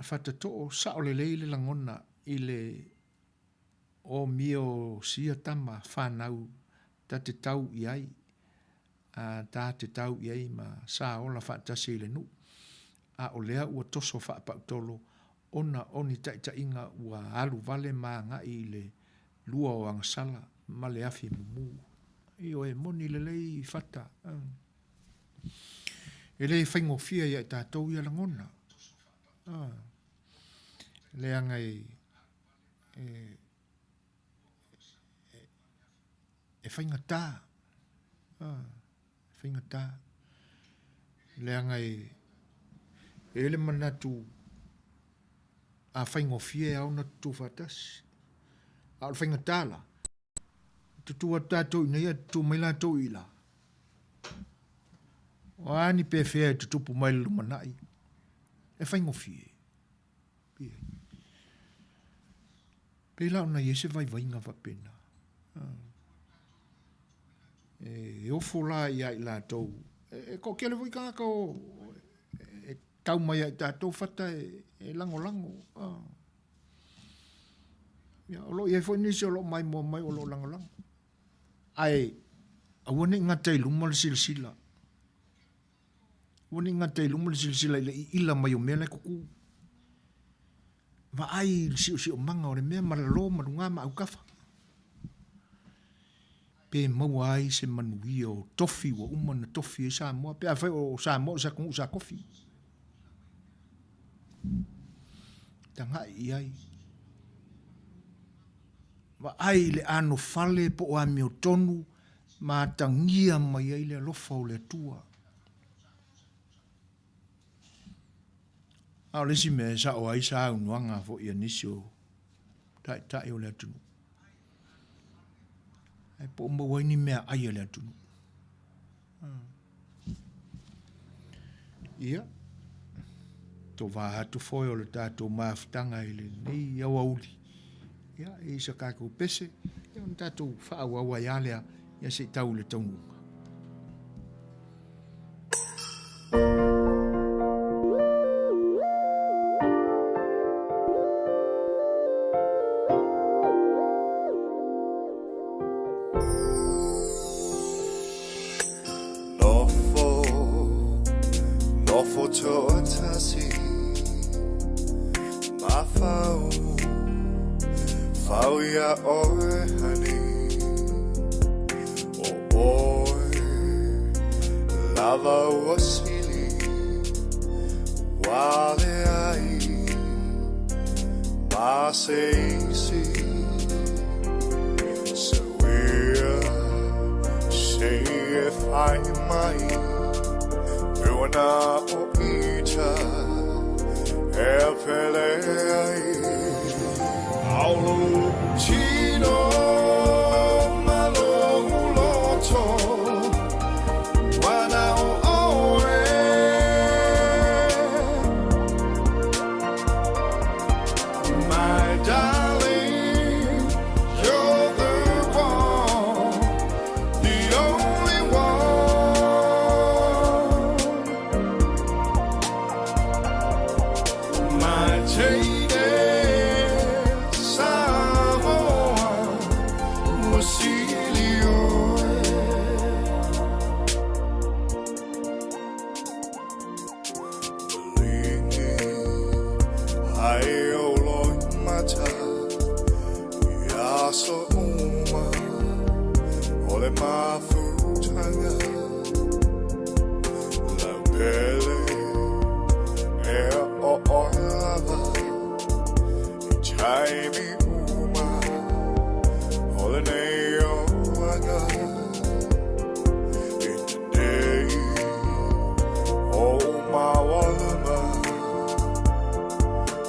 fatatoo sao lelei le lagona i le omia o sia tama whanau ta te tau i ai, a ta te tau i ai ma sa ola faatasi i le nuu, a o lea ua toso faapautolo ona o ni taitaiga ua alu vale ma agai i le lua o agasala ma le afi mumu. Ioe, moni lelei Fata. E le faigofie ia i tatou ia lagona. Leaga e, e, e faigata. E faigata. Leaga e, e i ai le manatu a faigofie e ao ona tutū faatasi. A o le faigata la, tutū atu tatou i nei ae tutū mai latou i ila. O a ni pefea e tutupu mai le lumanai, e faigofie. Pei la ona i ai se vaivaiga faapena. E ofo la ia i latou. E toatele foi tagata o e tau mai ia i tatou fata e lagolago. Ia, o lo o i ai foi nisi o lo o maimoa mai o lo o lagolago. Ae aua ne i gata i luma le silasila. Aua ne i gata i luma le silasila i le iila mai o mea la e kuku. Vaai i le siosiomaga o le mea ma lalo ma luga ma aukafa. Pe maua ai se manuia o tofi ua uma ona tofi ai Samoa, pe afai o Samoa o se atunuu sa tofi. Tagai i ai. Vaai i le anofale po o amiotonu ma atagia mai ai le alofa o le Atua. A o le isi mea e sao ai saunoaga foi a nisi o taitai o le atunuu, ae po o maua ai ni meaai a le atunuu. Ia, tovā atu foi o le tatou mafutaga i lenei aoauli, ia, e i sa tatou pese, ia ona tatou faaauau ai lava lea, ia se i tau i le taunuuga. Nofo, nofo toatasi Mafau, fau ia oe honey O oe, lava ua sili Ua leai, ma se isi My darling, you're the one, the only one. My jaded Samoa, ua sili oe. Taimi uma o lenei olaga I tenei o maualuma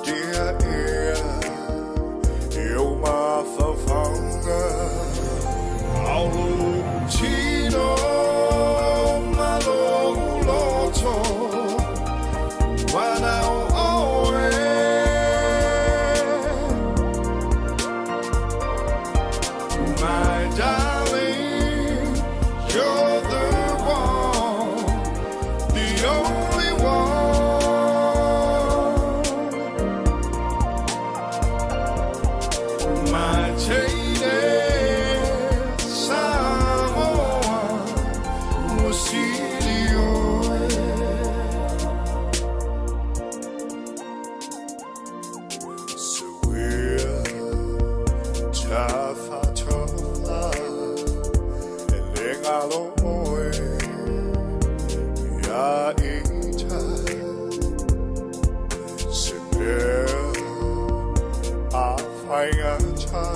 Dia ia i ou mafaufauga Ao lou tino ma lou loto My darling, you're the one, the only one. My jaded Samoa, ua sili oe. Se uia tafa tofa e le galo oe ia ita. Se mea a faigata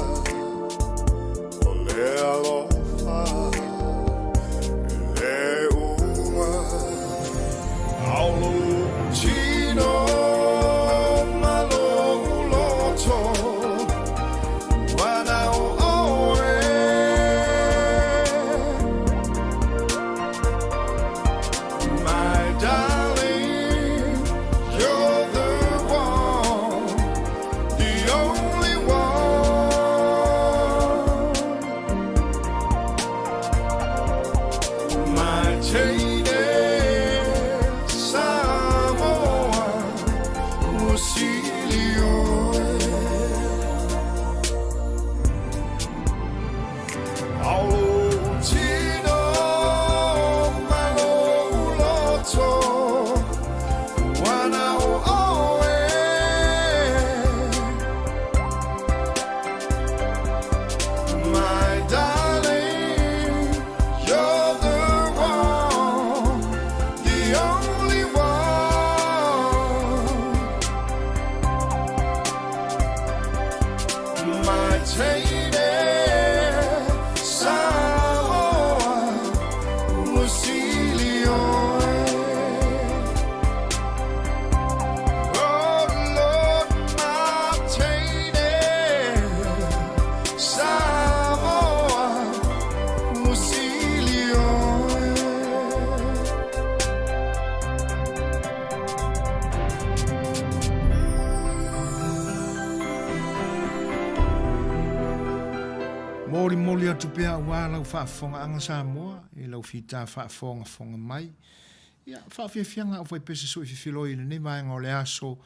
o le alofa e le uma. Ao lou tino ma lou loto, ua na o oe. My darling, you're the one, the only one. My teine Samoa, ua sili oe. Ao lou tino ma lou loto, ua na o oe. My darling, you're the one, the only one. My teine Samoa, ua sili oe. Oh Lord, my teine Samoa, ua sili oe. Molimoli atu pea aua lau faafofogaaga Samoa i lau fita faafogafoga mai. Ia, faafiafiaga au faipese sui fifiloi i lenei vaega o le aso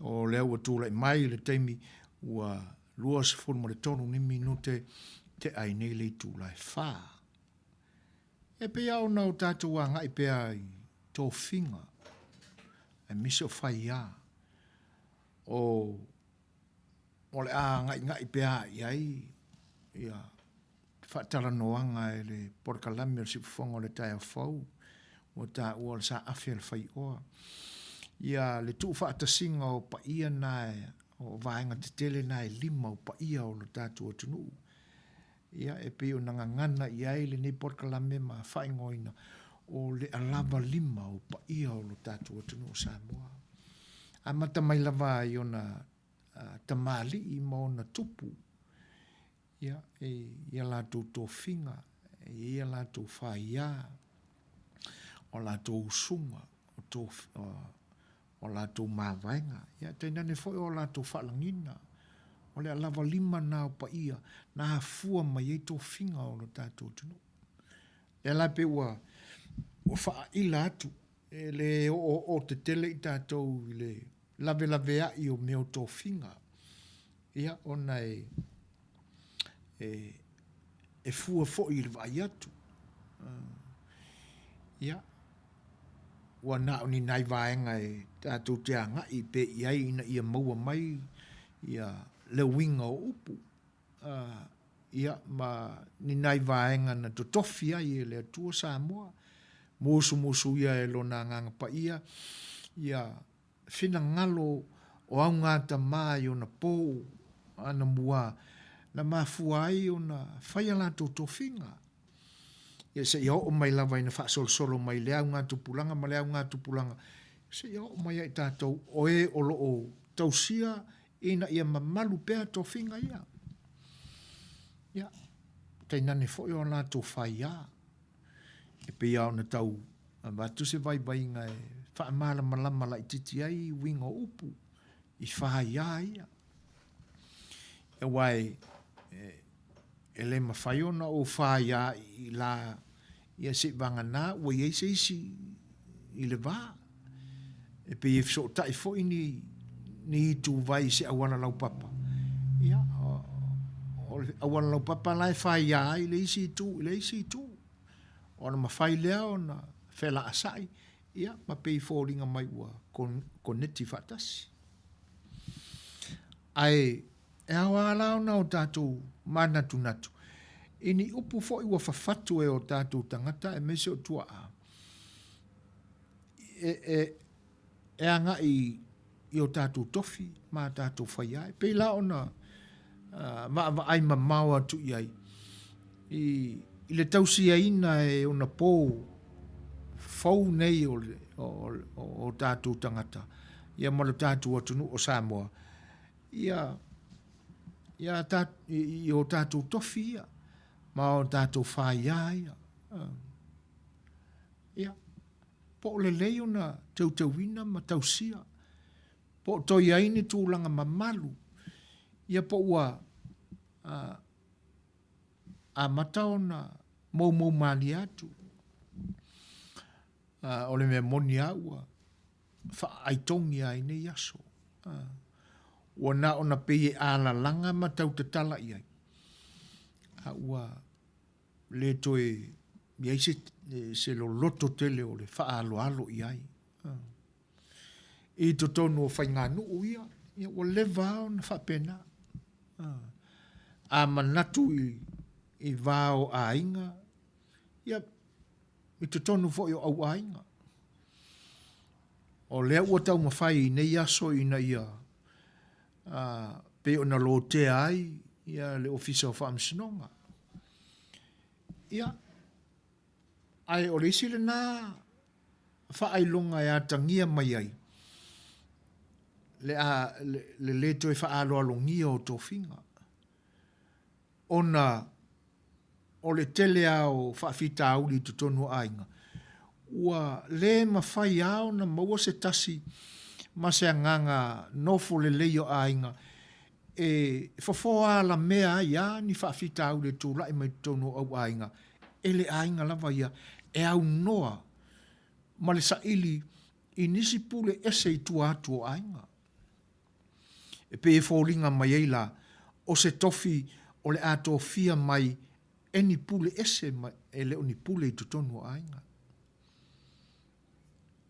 o lea ua tulai mai i le taimi ua 23 ni minute te ai nei le itula e whā. E pei lava ona o tatou agai pea i tofiga, aemaise o faiā, o o le a agaigai pea i ai ia te faatalanoaga e le polokalame o le Siufofoga o le Taeao Fou, ua taua o le saafi a le faioa. Ia le tuufaatasiga o paia na o vaega tetele na e lima o paia o lo tatou atunuu. Ia, e pei ona gagana i ai lenei polokalame ma faaigoaina o le alawa lima o paia o lo tatou atunuu o Samoa. Amata mai lava i ona tamalii ma ona tupu, ia, e i a latou tofiga, e i ai a latou faia, o latou usuga, o tof, o latou mavaega, ia, tainane foi o latou faalagiga. O le alawa lima na o paia na afua mai ai tofiga o lo tatou atunuu. Lea la pei ua, ua faaila atu, e le oooo tetele i tatou i le lavelaveai o mea o tofiga, ia, ona e, e, e fua foi i le vaai atu. Ia, ua na o ni nai vaega e tatou te agai pea i ai ina ia maua mai ia le uiga o upu, ia, ma ni nai vaega na totofi ai e le Atua Samoa, musumusuia e Lona Agaga Paia ia finagalo o augātamā i ona pou. anamua na mafua ai ona fai a latou tofiga. Ia seia oo mai lava ina faasolosolo mai le augatupulaga ma le augatupulaga, seia oo mai ia i tatou o e o lo o tausia ina ia mamalu pea tofiga ia. Ia, tainane foi o a latou faia. E pei lava ona tau avatu se vaivaiga e faamalamalama laitiiti ai uiga o upu i faia ia. Aua e, e le mafai ona ou faia i la ia seivagana ua i ai se isi i le va. E pei e fesootai foi ni, ni ituvai i se auala laupapa. Ia, o le auala laupapa la e faia ai le isi itu i le isi itu. Ona mafai lea ona felaasa'i, ia, ma pei e foliga mai ua koneti faatasi. Ae e ao lava la ona o tatou manatunatu i ni upu foi ua fafatu e o tatou tagata aemaise o tuaa e, e, e agai i o tatou tofi ma a tatou faia. E pei la ona uh, vaavaai mamao atu i ai i, i le tausiaina e ona pō fou nei o, le, o, o, o tatou tagata ia ma lo tatou atunuu o Samoa, ia, ia ta, i, i o tatou tofi ia, ma o tatou whaiā ia. Ia, po o lelei ona teuteuina ma tausia, po o toi ai ni tulaga mamalu, ia po ua uh, amata ona moumou malie atu. Uh, o le mea moni a ua faaaitogi lava i nei aso. Ua na ona pei e alalaga ma tau tatala i ai, a ua le toe i ai se, se loloto tele o le faaaloalo i ai. I totonu o faiganuu ia, ia ua leva lava ona faapena. A manatu i, i va o aiga, ia, i totonu foi o auaiga. O lea ua taumafai i nei aso ina ia pei ona lotea ai ia le Ofisa o Faamasinoga. Ia, ae o le isi lena faailoga e atagia mai ai le, a, le, le lē toe faaaloalogia o tofiga, ona o le tele lava o faafitauli i totonu o aiga, ua le mafai lava ona maua se tasi ma se agaga nofo lelei o aiga e fofo alamea ai lava ni faafitauli e tulai mai totonu o auaiga e le aiga lava ia e aunoa ma le saili i nisi pule ese i tua atu o aiga. E pei e foliga mai ai la, o se tofi o le a tofia mai e ni pule ese ma e le o ni pule i totonu o aiga.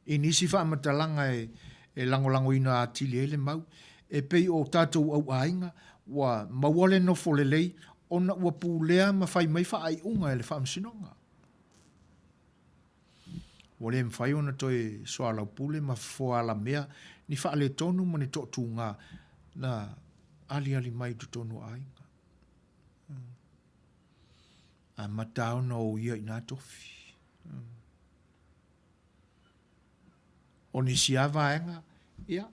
I nisi faamatalaga e, e lagolagoina atili ai le mau, e pei o tatou auaiga ua maua le nofo lelei ona ua pulea ma fai mai faaiuga e le Faamasinoga. Ua le mafai ona toe soalaupule ma fofoa alamea ni faaletonu ma ni toatuga na aliali mai i totonu o aiga. Amata ona o ia i nā tofi. O nisi lava vaega, ia,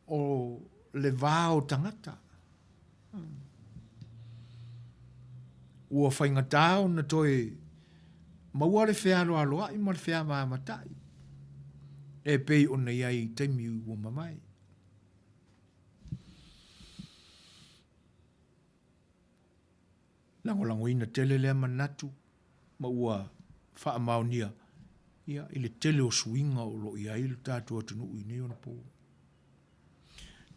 o le va o tagata. Ua faigata ona toe maua le fealoaloa'i ma le feavaavata'i e pei ona i ai i taimi ua mavae. Lagolagoina tele lea manatu ma ua faamaonia ia i le tele o suiga o lo o i ai lo tatou atunuu i nei ona po.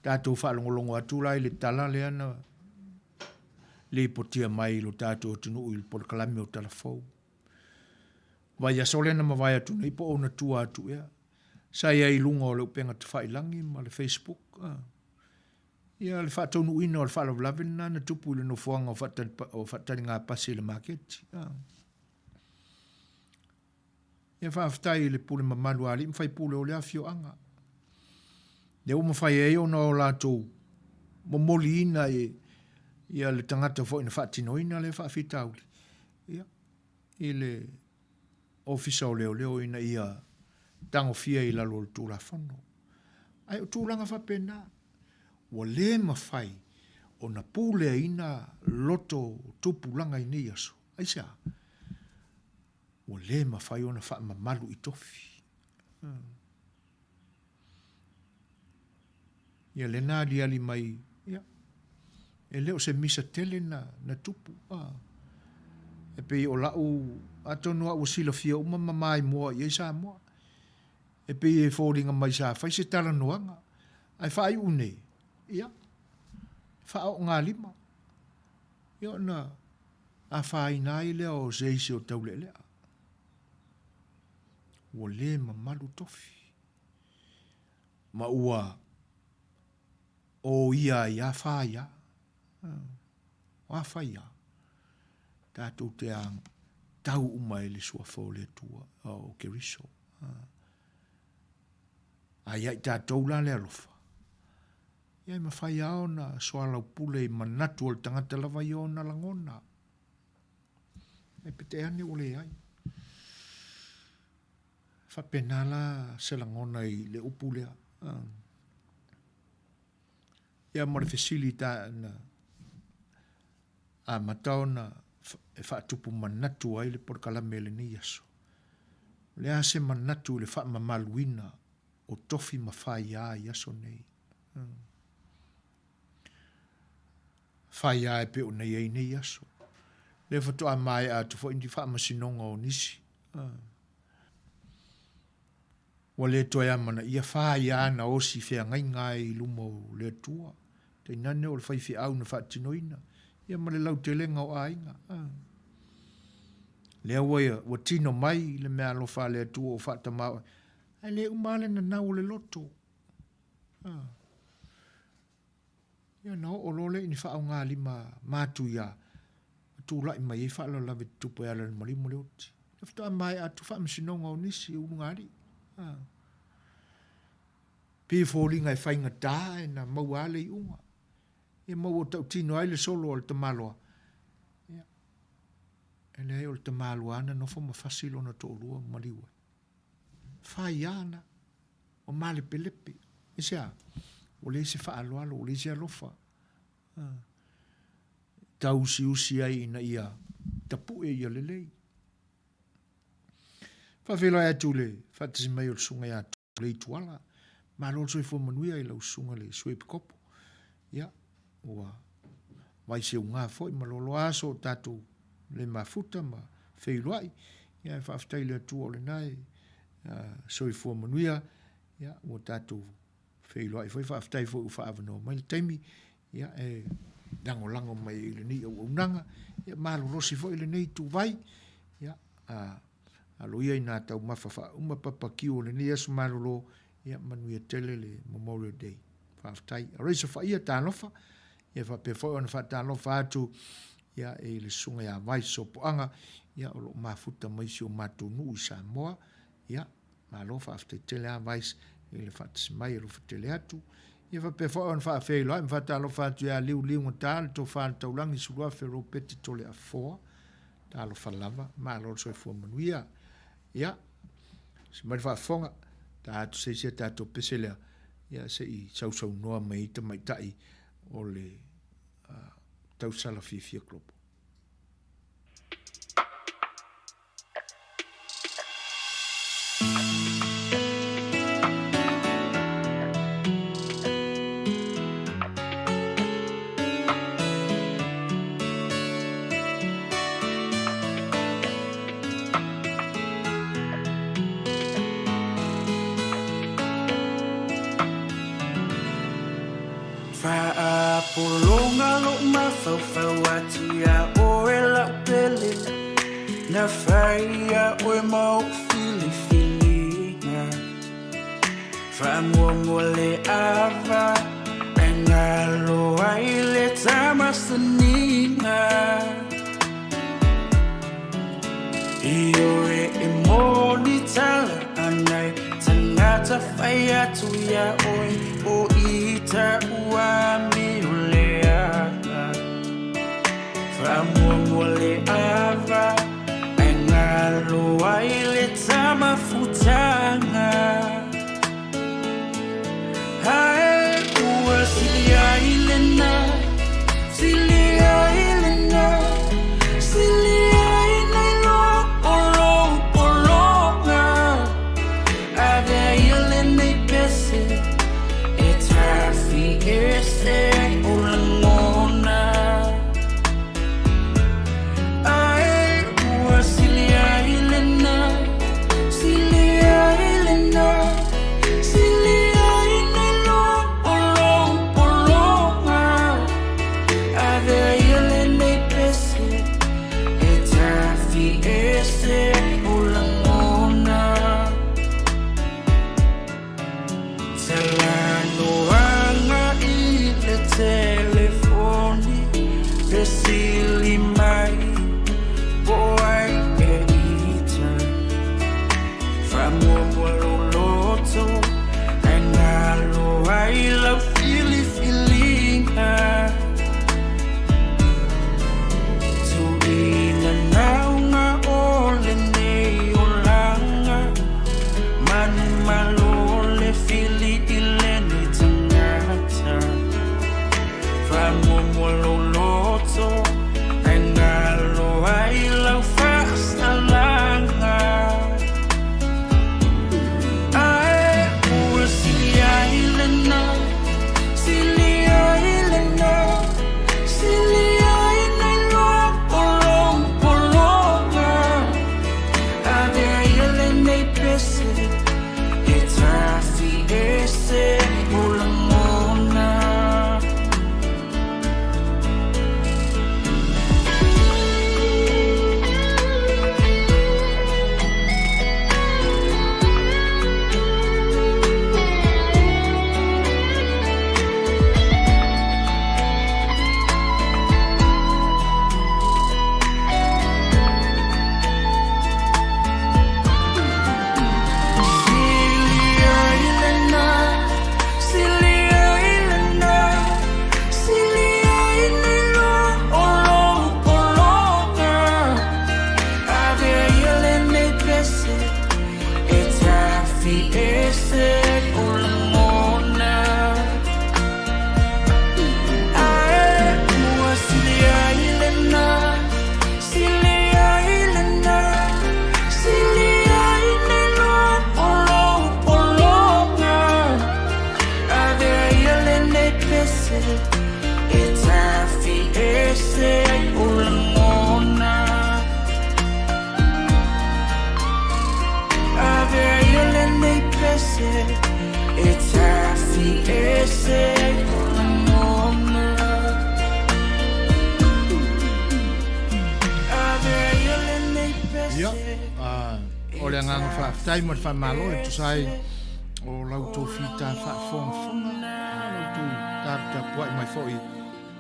Tatou faalogologo atu la i le tala lea na lipotia mai i lo tatou atunuu i le polokalame o Tala Fou. Vaiaso lea na mavae atu nei po o ona tua atu ea. Sa i ai i luga o le upega tafailagi ma le Facebook. Ah. Ia le faataunuuina o le faalavelave lena na tupu i le nofoaga o faataligapasi i le maketi. Ah. Ia faafetai i le pule mamalu a alii ma faipule o lea afioaga. Lea ua mafai ai ona o latou momoliina e ia le tagata foi na faatinoina lea faafitauli, ia, i le Ofisa o Leoleo ina ia tagofia i lalo o le Tulafono. Ae o tulaga faapena, ua le mafai ona puleaina loto o tupulaga i nei aso. Aisea? Ua le mafai ona faamamalu i tofi. Ia lea na aliali mai, ia, e le o se misa tele na, na tupu. A. E pei o la'u, atonu lava ua silafia uma ma maimoa i ai Samoa. E pei e foliga mai sa fai se talanoaga, ae faaiu nei, ia, faaoogalima, ia ona afaina ai lea o se isi o Taulealea. Ua le mamalu tofi. Ma ua oia ai a fai a. O a fai a. Tatou te a tau uma i le suafa o le Atua, o Keriso. A ia i tatou la le alofa, ia e mafai lava ona soalaupule i manatu o le tagata lava ia ona lagona. E pete ane ua leai. Faapena la se lagona i le upu lea. Ia ma le fesili ta na amata ona e faatupu manatu ai le polokalame i lenei aso. O le a se manatu i le faamamaluina o tofi ma faia i aso nei? Faia e pei ona i ai nei aso. Lea faatoa maea atu foi ni faamasinoga o nisi. Ua le toe amanaia faia na osi feagaiga ai i luma o le Atua, tainane o le faifeau na faatinoina, ia ma le lautelega o aiga. Lea ua, ua tino mai le meaalofa a le Atua o faatamao, ae le uma lava le nanau o le loto. Ia ona oo loa lea i ni faaaogalima matuia ma tulai mai ai faalavelave tutupu e ala i le maliu ma le oti. Ia faatoa maea atu faamasinoga o nisi e ulugalii. Pei e foliga e faigata ae na maua lava le iuga. Ia ma ua tautino ai le solo a le tamaloa. Ia, e leai o le tamaloa lava na nofo ma fasi lona toalua ma maliu ai. Faia ana. Ua malepelepe. Aisea? Ua leai se faaaloalo, ua leai se alofa. Tauusiusi ai ina ia tapue ia lelei. Faafeiloai atu i le faatasi mai o le Susuga ia Leituala. Malo le soifua manuia i lau Susuga i le Sui Epikopo. Ia, ua vaiseuga foi ma loaloa aso o tatou le mafuta ma feiloai. Ia, e faafetai i le Atua o lena e soifua manuia, ia, ua tatou feiloai foi, faafetai foi ua faaavanoa mai le taimi, ia, e lagolago mai i lenei auaunaga, ia, malolosi foi lenei ituvai, ia, a, alo ia ina taumafa faauma papakiu o lenei aso malolo, ia, manuia tele le Memorial Day. Faafetai. Araisa faia, talofa, ia faapea foi ona faatalofa atu ia, i le susuga ia Vai Sopoaga, ia, o lo o mafuta mai si o matou nuu i Samoa, ia, malo faafetai tele lava Vice i le faatasi mai, alofa tele atu. Ia faapea foi ona faafeiloai ma faatalofa atu ia Liu Liugata, le Tofa i le Taulagi Suluafe Ropeti Toleafoa, talofa lava, malo le soifua manuia. Ia, se mai le faafofoga, ta atu se isi a tatou pese lea, ia se i sausaunoa mai ai tamaitai o le uh, tausala fiafia global. Faapologa lou mafaufau atu iā oe lau pele Na fai iā oe ma ou filifiliga Faamuamua le ava Ae galo ai le tamasaniga Ioe e moni tala a nai Tangata fai atu iā oe O i ta ua amio. Avea ia lenei pese e tafi ese o lagona. Talanoaga i le telefoni, fesili mai po o ai e ita. Faamuamua lou loto ae galo ai lau filifiliga. Tuuina nauga o lenei olaga, manumalo le fili i lenei tagata. Faamuamua lou loto ae galo ai lau faasalaga. Ae ua sili ai lena, sili ai lena, sili ai nai loa o lou pologa. Avea ia lenei pese e tafi ese o lagona. Sili ai lena, sili ai lena, sili ai nai loa o lou pologa. Avea ia lenei pese e tafi ese o lagona. Ae ua sili ai lena, sili ai lena, sili ai nai loa o lou pologa. Avea ia lenei pese e tafi ese o lagona. Avea ia lenei pese e tafi ese o lagona. Avea ia lenei pese. Ia, o le agaga faafetai ma le faamalo e tusa ai o la outou fita faafogafoga, la outou taputapuai mai foi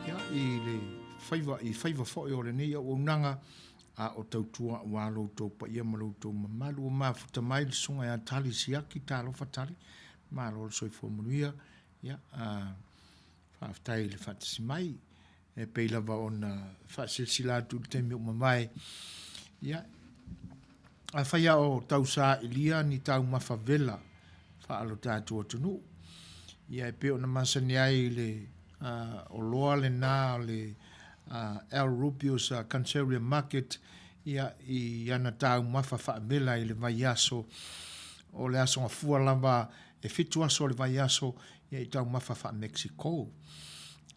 ia, i le faiva, i faiva foi o lenei auaunaga a o tautua aua lo outou paia ma lo outou mamalu. Ua mafuta mai le susuga ia Tali Siaki, talofa Tali, malo le soifua manuia, ia, a, faafetai i le faatasi mai. E pei lava ona faasilasila atu i le taimi ua mavae, ia, afai lava o tau sailia ni taumafa vela faa-lo tatou atunuu, ia e pei ona masani ai le oloa lena o le El Rubio's Canceria Market, ia, i ana taumafa faavela i le vaiaso, o le Aso Gafua lava, e fitu aso o le vaiaso, ia i taumafa faa-Mexico.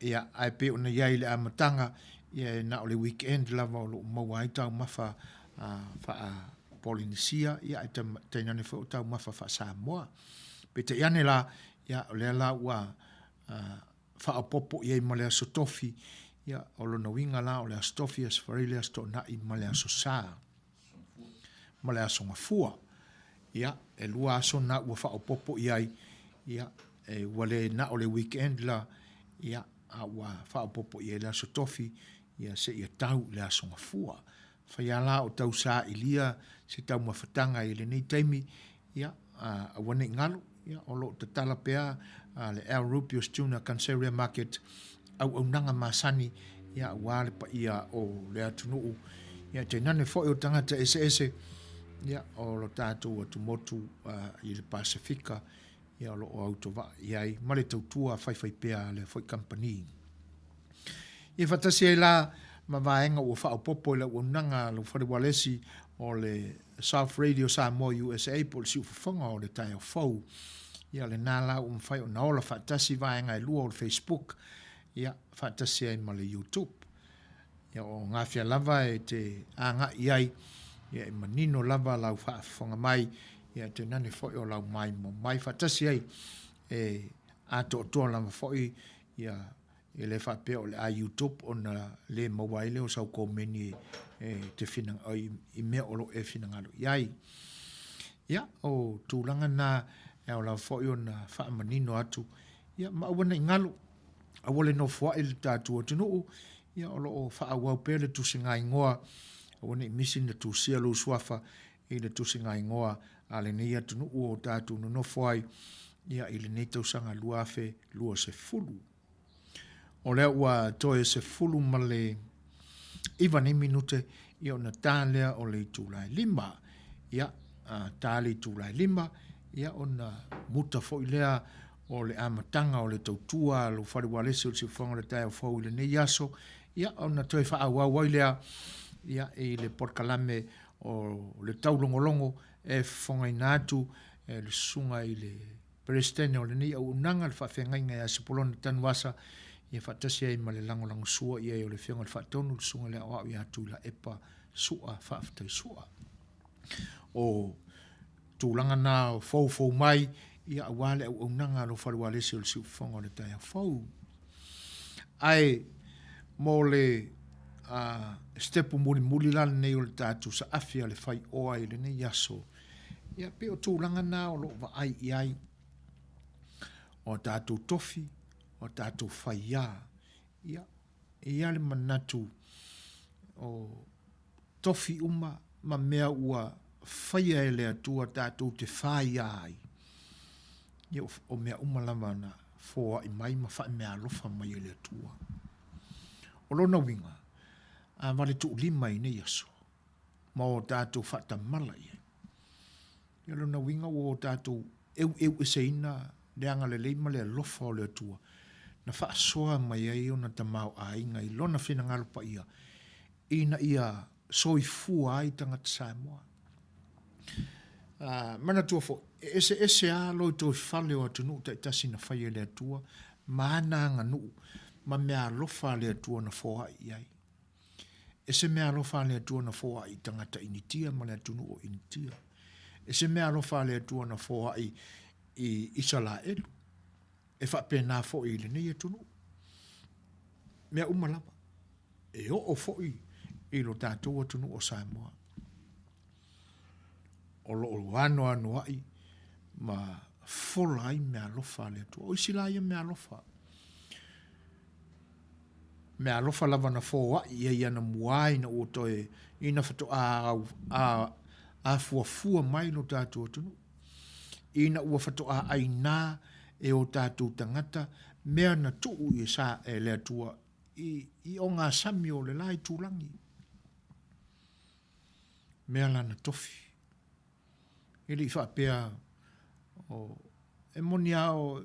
Ia, ae pei ona i ai i le amataga, ia e na o le weekend lava o lo o maua ai taumafa faa-Polynesia, ia ae tainane foi o taumafa faa-Samoa. Peitai ane la, ia o lea la ua faaopoopo i ai ma le Aso Tofi, ia o lona uiga la o le Aso Tofi, Aso Faraile, Aso Toonai ma le Aso Sa. Ma le Aso Gafua. Ia, e lua aso na ua faaopoopo i ai, ia, e, ua le na o le weekend la, ia, a ua faaopoopo i ai le Aso Tofi, ia, seia tau i le Aso Gafua. Fai lava la o tau sailia se taumafataga i lenei taimi, ia, aua ne i galo, ia, o lo o tatala pea le Al Rubio's Tuna Canceria Market, auaunaga masani, ia, aua le paia o le atunuu, ia, tainane foi o tagata eseese, ia, o lo tatou atumotu i le Pasefika, ia, o lo o autovaa i ai ma le tautua faifaipea a lea foi kamupani. Ia faatasi ai la ma vaega ua faaopoopo i le auaunaga a lou fale ualesi o le South Radio Samoa USA po o le siufofoga o le taeao fou. Ia lena la ua mafai ona ola faatasi vaega e lua o le Facebook, ia faatasi ai ma le YouTube. Ia o gafea lava e te agai i ai, ia e manino lava lau faafofoga mai, ia tainane foi o lau maimoa mai faatasi ai e atoatoa lava foi ia. E le faapea o le a YouTube ona le maua ai lea o sau komeni e te finagalo, i mea o lo o e finagalo i ai. Ia, o tulaga na e ao lava foi ona faamanino atu, ia ma aua ne i galo, aua le nofoai le tatou atunuu, ia o lo o faaauau pea le tusigaigoa, aua ne i misi na tusia lou suafa i le tusigaigoa a lenei atunuu o tatou nonofo ai, ia i lenei tausaga 2020. O lea ua toe 19 nei minute ia ona ta lea o le itula e 5. Ia, ta le itula e 5, ia ona muta foi lea o le amataga o le tautua a lou fale ualesi o le siufofoga o le taeao fou i lenei aso, ia ona toe faaauau ai lea ia, i le polokalame o le taulogologo e fofogaina atu e le susuga i le Peresetene o lenei auaunaga, le faafeagaiga ia Sepolona Tanuvasa, ia faatasi ai ma le lagolagosua i ai o le Afioga i le Faatonu, le Susuga i le Aoao ia Tuilaepa Sua Faafetai Sua. O tulaga na o foufou mai, ia aua le auaunaga a lou fale ualesi o le siufofoga o le taeao fou. Ae mo le uh, stepu mulimuli la lenei o le tatou saafi a le faioa i lenei aso, Ia, pei o tulaga na o lo o vaai i ai o a tatou tofi, o a tatou faiā. Ia, e i ai le manatu o tofi uma ma mea ua faia e le Atua tatou te faiā ai. Ia, o mea uma lava na foai mai ma faameaalofa mai e le Atua. O lona uiga, a valetuulima i nei aso, ma o tatou faatamala i ai. Ia lona uiga ua o tatou eueueseina le agalelei ma le alofa o le Atua na faasoa mai ai ona tamaoaiga i lona finagalo paia ina ia soifua ai tagata Samoa. Uh, manatua foi, e eseese lava loitoifale o atunuu taitasi na faia e le Atua ma ana aganuu ma mea alofa a le Atua na foai i ai. E se mea alofa a le Atua na foai i tagata Initia ma le atunuu o Initia. E se mea alofa a le Atua na foai i Isalaelu. E faapena foi i lenei atunuu. Mea uma lava. E oo foi i lo tatou atunuu o Samoa. O lo o anoanoai ma fola ai mea alofa a le Atua. O isi la ia mea alofa. Mea alofa lava na foai i ai anamua ina ua toe ina faatoa afuafua mai lo tatou atunuu. Ina ua faatoa ʻaina e o tatou tagata mea na tuu i e sa e le Atua i i ogasami o le la itulagi. Mea la na tofi. E le i faapea o, e moni lava o,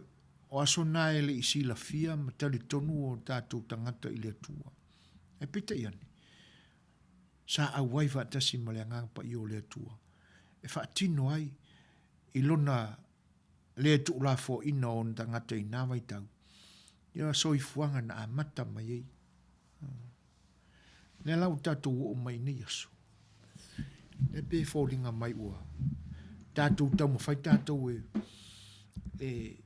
o aso na e le i silafia ma talitonu o tatou tagata i le Atua. Ae peitai ane, sa auai faatasi ma le Agaga Paia o le Atua e faatino ai i lona le tuulafoaina o ona tagata i na vaitau, ia soifuaga na amata mai ai. Lea la ua tatou oo mai i nei aso, e pei e foliga mai ua tatou taumafai tatou e, e,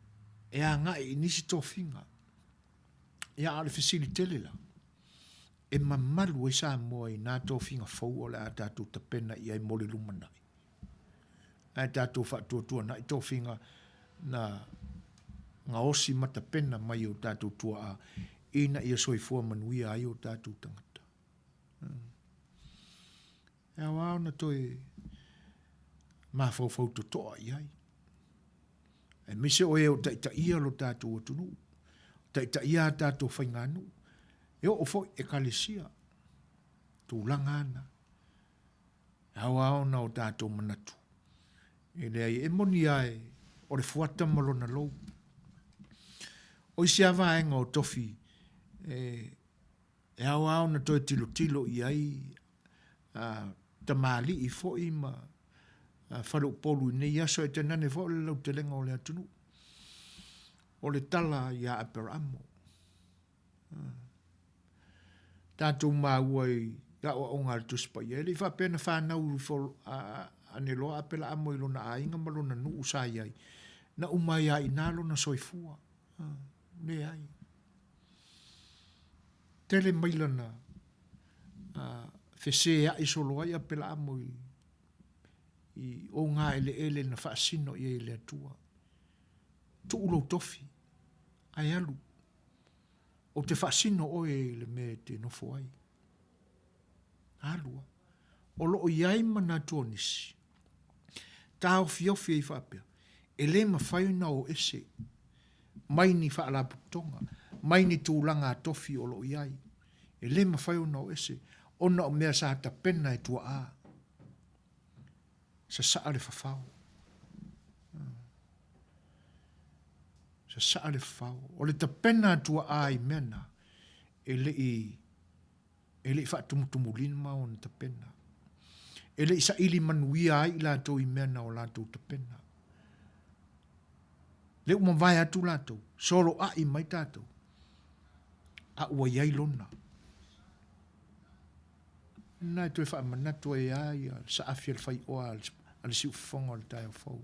e agai i nisi tofiga. Ia, a o le fesili tele la, e mamalu ai Samoa i nā tofiga fou o le a tatou tapena i ai mo le lumanai. Ae tatou faatuatuanai tofiga na gaosi ma tapena mai e o tatou tuaa ina ia soifua manuia ai o tatou tagata. E ao lava ona toe mafaufau totoa i ai. Aemaise o e o taitaia lo tatou atunuu, taitaia a tatou faiganuu, e oo foi ekalesia, tulaga ana. E ao lava ona o tatou manatu, e leai, e moni lava e, o le fuata ma lona lou. O isi lava vaega o tofi, e, e ao lava ona toe tilotilo i ai a, tamalii foi ma a, faleupolu i nei aso, e tainane foi o le lautelega o le atunuu. O le tala ia Aperaamo. Tatou maua i aoaoga a le Tusi Paia, e le i faapea na fanau ifo ane loa Apelaamo i lona aiga ma lona nuu sa i ai, na uma ai lava i ina lona soifua. Leai. Tele maila na feseai solo ai Apelaamo i i ogaeleele na faasino i ai e le Atua. Tuu lou tofi, ae alu. Ou te faasino oe i le mea e te nofo ai. Alu a. O lo o i ai manatu o nisi, taofiofi ai faapea, e le mafai ona o ese mai ni faalapotopotoga, mai ni tulaga tofi o lo o i ai. E le mafai ona o ese, ona o mea sa tapena e tuaa. Sasaa le fafao. Sasaa le fafao. O le tapena a tuaa i mea na, e le i e le i faatumutumulima ona tapena. E le i saili manuia ai i latou i mea na o latou tapena. Le ua mavae atu latou, soloai mai tatou, a ua i ai lona. Lena e toe faamanatu ai lava ia le saafi a le faioa a le siufofoga o le taeao fou.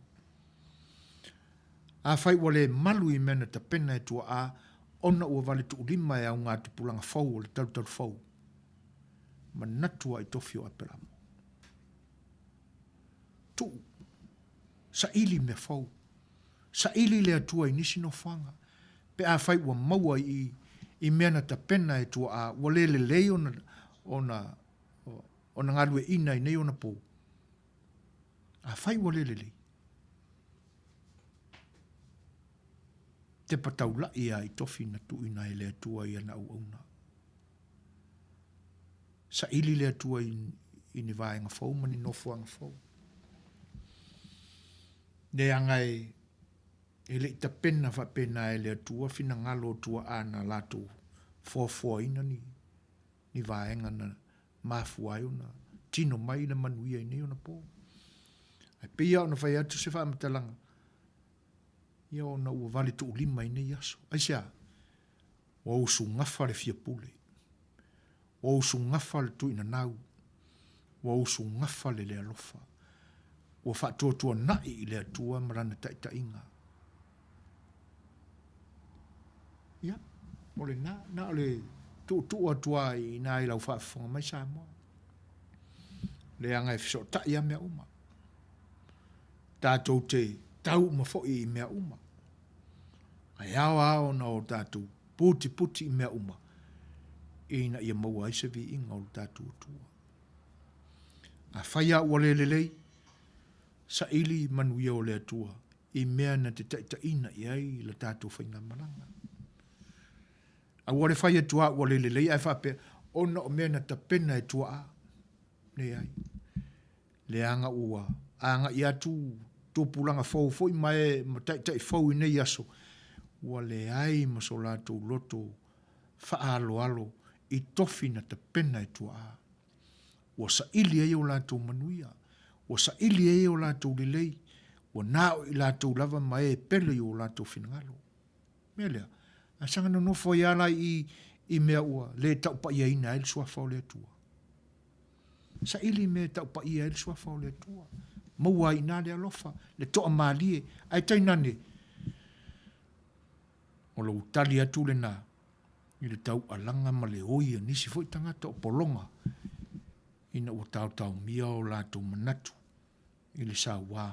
Afai ua le malu i mea na tapena e tuaa ona ua valetuulima e augatupulaga fou o le talutalu fou, manatu lava i tofi o Aperamo. Tuu, saili mea fou. Saili le Atua i nisi nofoaga, pe afai ua maua i i mea na tapena e tuaa ua le lelei ona ona ona galueaiina i nei ona pou. Afai ua le lelei, tepa taulai lava i tofi na tuuina e le Atua i ana auauna. Saili le Atua i, i ni vaega fou ma ni nofoaga fou. Leaga e, e le i tapena faapena e le Atua finagalo o tuaa na latou foafoaina ni, ni vaega na mafua ai ona tino mai le manuia i nei ona po. Ae pei lava ona fai atu se faamatalaga, ia ona ua valetuulima i nei aso. Aisea? Ua usugafa le fia pule. Ua usugafa le tuinanau. Ua usugafa le le alofa. Ua faatuatuanai i le Atua ma Lana taitaiga. Ia, o lena, na o le tuutuu atu lava i ina i lau faafofoga mai Samoa. Leaga e fesootai lava mea uma. Tatou te tau uma foi i mea uma. Ae ao lava ona o tatou putiputi i mea uma ina ia maua ai se viiga o lo tatou Atua. Afai lava ua le lelei, saili manuia o le Atua i mea na te taitaiina i ai la tatou faigamalaga. Aua le fai atu lava ua le lelei ae faapea, ona o mea na tapena e tuaa. Leai. Leaga ua agai atu tupulaga fou foi ma e ma taitai fou i nei aso, ua leai ma so latou loto faaaloalo i tofi na tapena e tuaa. Ua saili ai o latou manuia, ua saili ai o latou lelei, ua na o i latou lava ma e pele i o latou finagalo. Mea lea, a saga nonofo ai lava la i i mea ua le taupaiaina ai le Suafa o le Atua. Saili i mea e taupaia ai le Suafa o le Atua. Maua ai i ina le alofa, le toamalie, ae tainane, o lou tali atu lena i le taualaga ma le oi a nisi foi tagata o pologa ina ua taotaomia o latou manatu i le sauā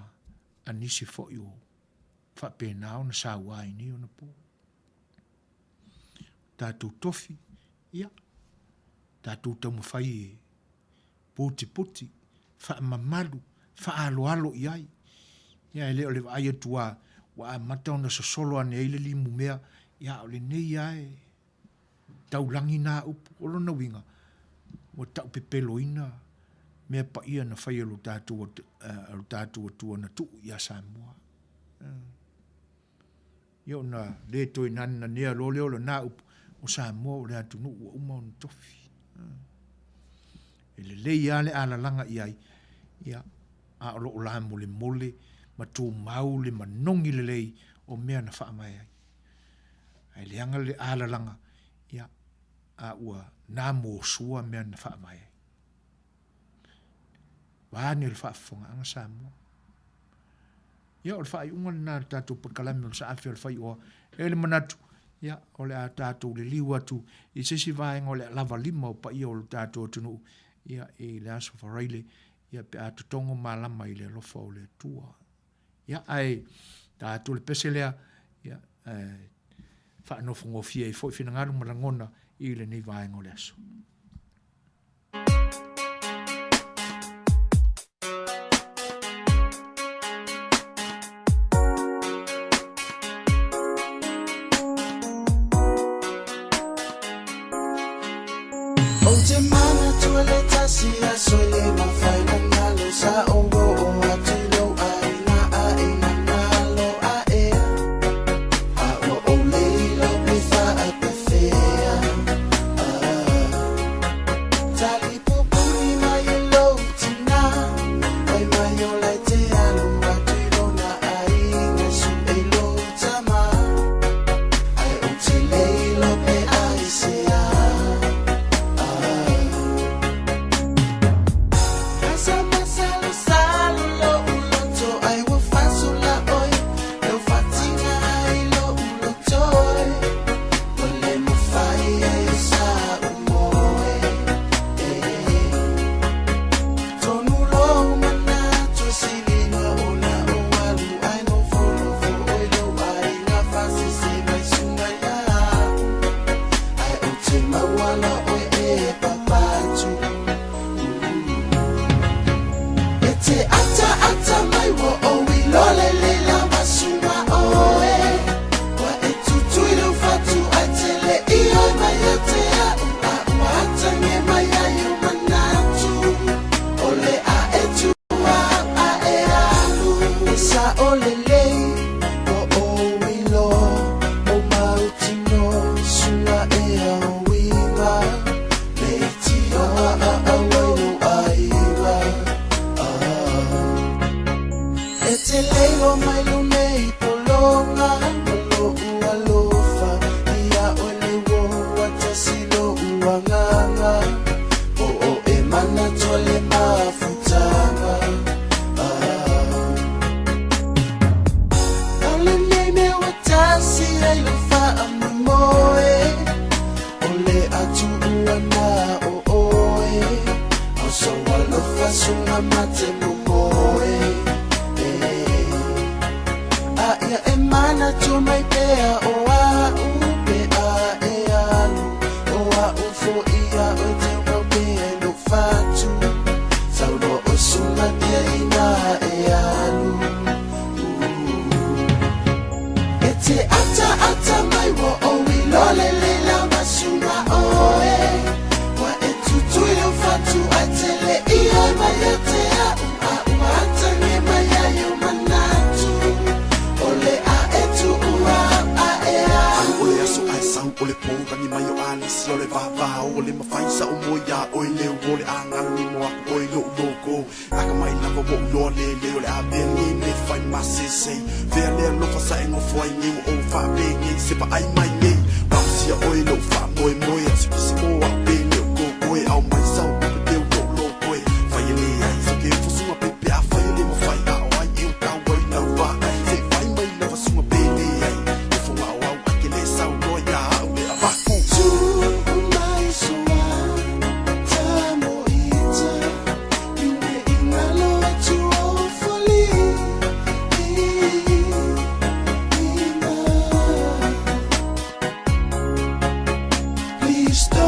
a nisi foi o faapena ona sauā i nei ona po. Tatou tofi, ia, tatou taumafai e putiputi, faamamalu, faaaloalo i ai. Ia, e le o le vaai atu lava ua amata ona sosolo ane ai le limumea, ia, a o lenei lava e taulagi nā upu. O lona uiga, ua taupepeloina mea paia na fai e lo tatou, lo tatou Atua na tuu ia Samoa. Ia ona le toe nanenanea loa lea o lena upu, o Samoa o le atunuu ua uma ona tofi. E lelei lava le alalaga i ai, ia, a o lo o lamolemole ma tumau le manogi lelei o mea na faavae ai. Ae leaga le alalaga, ia, a ua namosua mea na faavae ai. Vaeane le faafofogaaga Samoa. Ia, o le faaiuga lena o le tatou polokalame o le Saafi o le Faioa. E i ai le manatu, Ia, o le a tatou liliu atu i se isi vaega o le a lava lima o paia o lo tatou atunuu, ia, i le Aso Faraile, ia, pe a totogo malama i le alofa o le Atua. Ia, ae ta atu le pese lea, ia, e faanofogofie ai foi finagalo ma lagona i lenei vaega o le aso. Ou te manatua le tasi aso e le mafai na galo sa ou oo atu i lou aiga a e gagalo ae a ua ou le iloa pe faapefea. Talipupuni mai e lou tina fai mai o la e te alu atu i lona aiga e suʻe i lou tama ae ou te le iloa pe aisea. Ae ou te maua loa oe e papatu. E te ataata mai ua ou iloa lelei lava suga oe. Ua e tutui lou fatu ae te le i oe mai ia te a'u a ua atage mai ai ou manatu. O le a e tua au a e alu. E sao lelei ua ou iloa ou mautinoa suga e auiga leitioa a au ai lou aiga. E te leilo mai lou nei pologa ma lo'u alofa ia oe le uo ua tasi lo'u agaga po o e manatua le mafutaga. O lenei mea ua tasi ai lou faamoemoe o le a tuua na o oe ao sou alofa suga mate momoe. A ia e manatua mai pea o a'u pe a e alu o a'u fo'i ia oe teugau pea i lou fatu saunoa oe suga tia ina e alu. E te ataata mai ua ou iloa lelei lava suga oe. Ua e tutui lou fatu ae te le i oe mai ia te a'u a ua atage mai ai ou manatu o le a e tuua au a e Alu o alu. le aso ae sau o le po Lagi mai o Alisi o le vavao O le mafai sa ou moe iā oe Leu o le a galo nimo aku oe i lo'u loko Akamai lava ua ou iloa lelei O le a avea lenei mea e fai ma sese Fea le alofa sa e nofo ai nei Ua ou faapenei se vaai mai nei Paosia oe i lou faamoemoe A o se kisi mo a'u pe le o kokoe Ao mai sau upe teu lou lokoe Fai e leai so ke fusunga pe pe afai e le mafai A o ai e o tau ai lau vaai Se i fai mai lava sunga pe leai Nofoga o au ake le saunoa iā a'u le avaku. Tuu mai sua tamoita i ne i galo atu o foli ina. Please don't.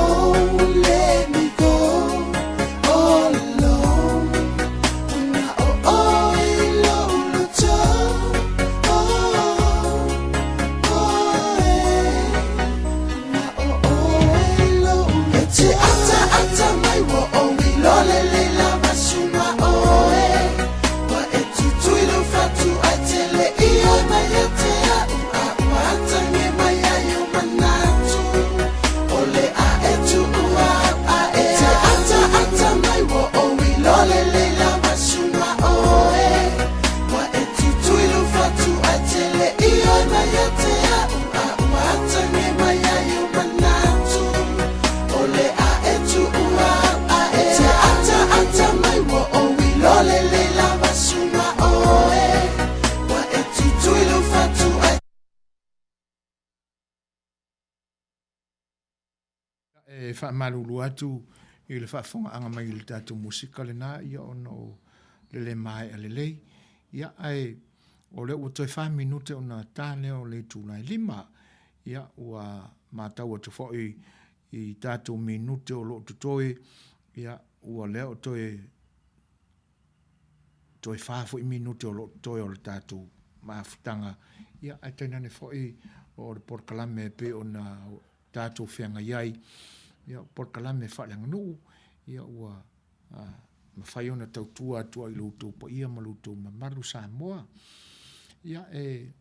faamalulu atu i le faafofogaaga mai i le tatou musika lena, ia ona o le le maea lelei. Ia, ae o lea ua toe fa minute ona ta lea o le itula e 5. Ia, ua matau atu foi i tatou minute o lo o totoe, ia, ua lea o toe toe fa foi minute o lo o totoe o le tatou mafutaga, ia, ae tainane foi o le polokalame e pei ona tatou feagai ai, ia, o polokalame faaleaganuu, ia, ua mafai ona tautua atu ai i lo outou paia ma lo outou mamalu Samoa. Ia, e,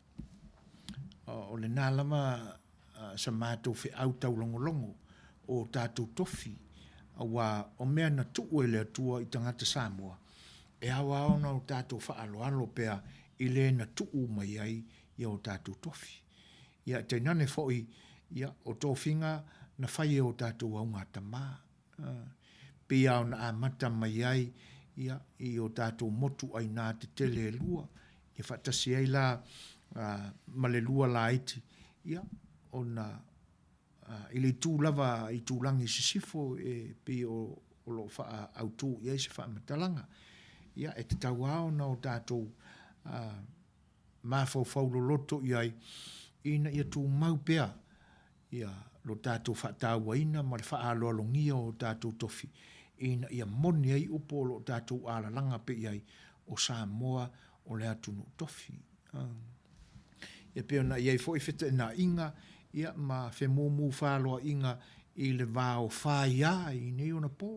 o lena lava sa matou feau taulogologo o tatou tofi, aua o mea na tuu e le Atua i tagata Samoa, e ao lava ona o tatou faaaloalo pea i le na tuu mai ai ia o tatou tofi. Ia, tainane foi, ia, o tofiga na fai e o tatou augatama. Pei lava ona amata mai ai ia i o tatou motu ʻainā tetele e lua, ia faatasi ai la ma le lua laiti, ia ona i le itu lava itulagi i sisifo e pei o lo o faaautu i ai se faamatalaga. Ia e tatau lava ona o tatou mafaufau loloto i ai ina ia tumau pea ia lo tatou faatauaina ma le faaaloalogia o tatou tofi ina ia moni ai upu o lo o tatou alalaga pea i ai, o Samoa o le atunuu tofi. Ia pei ona i ai foi feteenaiga ia ma femūmūfāloaʻiga i le va o Whaia i nei ona pō,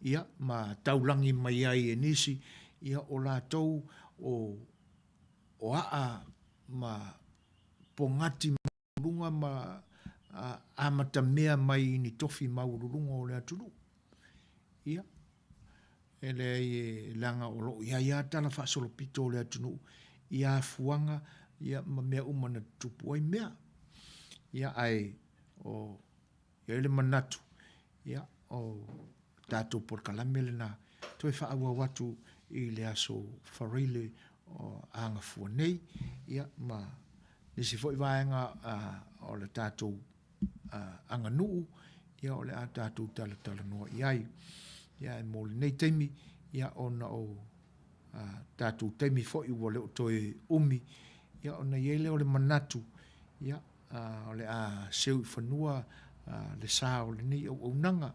ia ma taulagi mai ai e nisi ia o latou o o aa ma pogati maualuluga ma amatamea mai i ni tofi maualuluga o le atunuu. Ia, e leai e leaga o lo o i ai lava tala faasolopito o le atunuu i afuaga ia ma mea uma na tutupu ai mea. Ia, ae o I ai le manatu, ia, o le tatou polokalame lena, toe faaauau atu i le aso Faraile o Agafua nei, ia, ma nisi foi vaega o le tatou aganuu, ia, o le a tatou talatalanoa i ai. Ia, ae mo lenei taimi, ia, ona o tatou taimi foi ua le o toe umi, ia, ona i ai lea o le manatu, ia, o le a seu i fanua le sa o lenei auaunaga,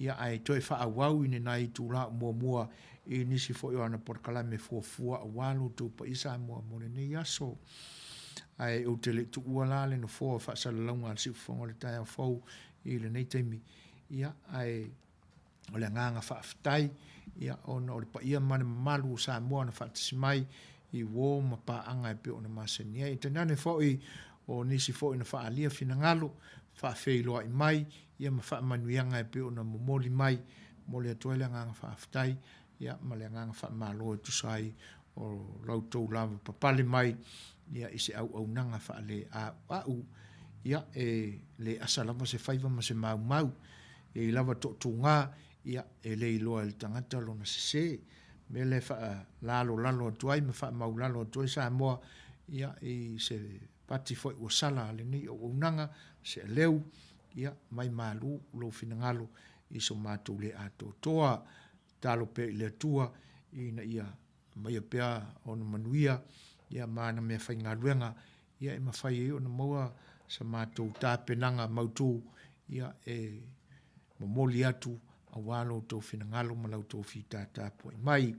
ia ae toe faaauau i nena itula o muamua i nisi foi o ana polokalame fuafua aua lo outou paia Samoa mo lenei aso. Ae ou te le i tuua la le nofoa o faasalalauga a le Siufofoga o le taeao fou i lenei taimi, ia ae O le agaga faafetai, ia, ona o le paia ma le mamalu o Samoa na faatasi mai i uō ma paaga e pei ona masani ai. E tainane foi o nisi foi na faaalia finagalo, faafeiloai mai, ia ma faamanuiaga e pei ona momoli mai. Momoli atu ai le agaga faafetai, ia, ma le agaga faamalo e tusa ai o la outou lavapapale mai, ia, i se auaunaga faaleauau. Ia, e le asa lava se faiva ma se maumau. E i lava toatuga, ia, e le iloa e le tagata lona sese. O le mea lea e faalalolalo atu ai ma faamaulalo atu ai Samoa, ia, i se pati foi ua sala a lenei auaunaga, se aleu, ia, mai malu lou finagalo i so matou le atoatoa. Tatalo pea i le Atua ina ia aumaia pea ona manuia, ia, ma ana meafaigaluega, ia e mafai ai ona maua sa matou tapenaga mautu ia e momoli atu aua lo outou finagalo ma la outou fitatapuai mai.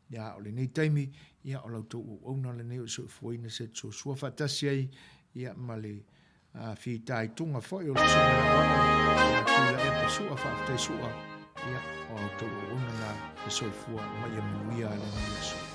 Ia, a o lenei taimi, ia o la outou auauna lenei o le soifuaina se soisua faatasi ai ia ma le fitaituga foi o le Susuga i le Aoao ia Tuilaepa Sua, faafetai Sua, ia o a outou auauna na, le soifua ma ia manuia lenei aso.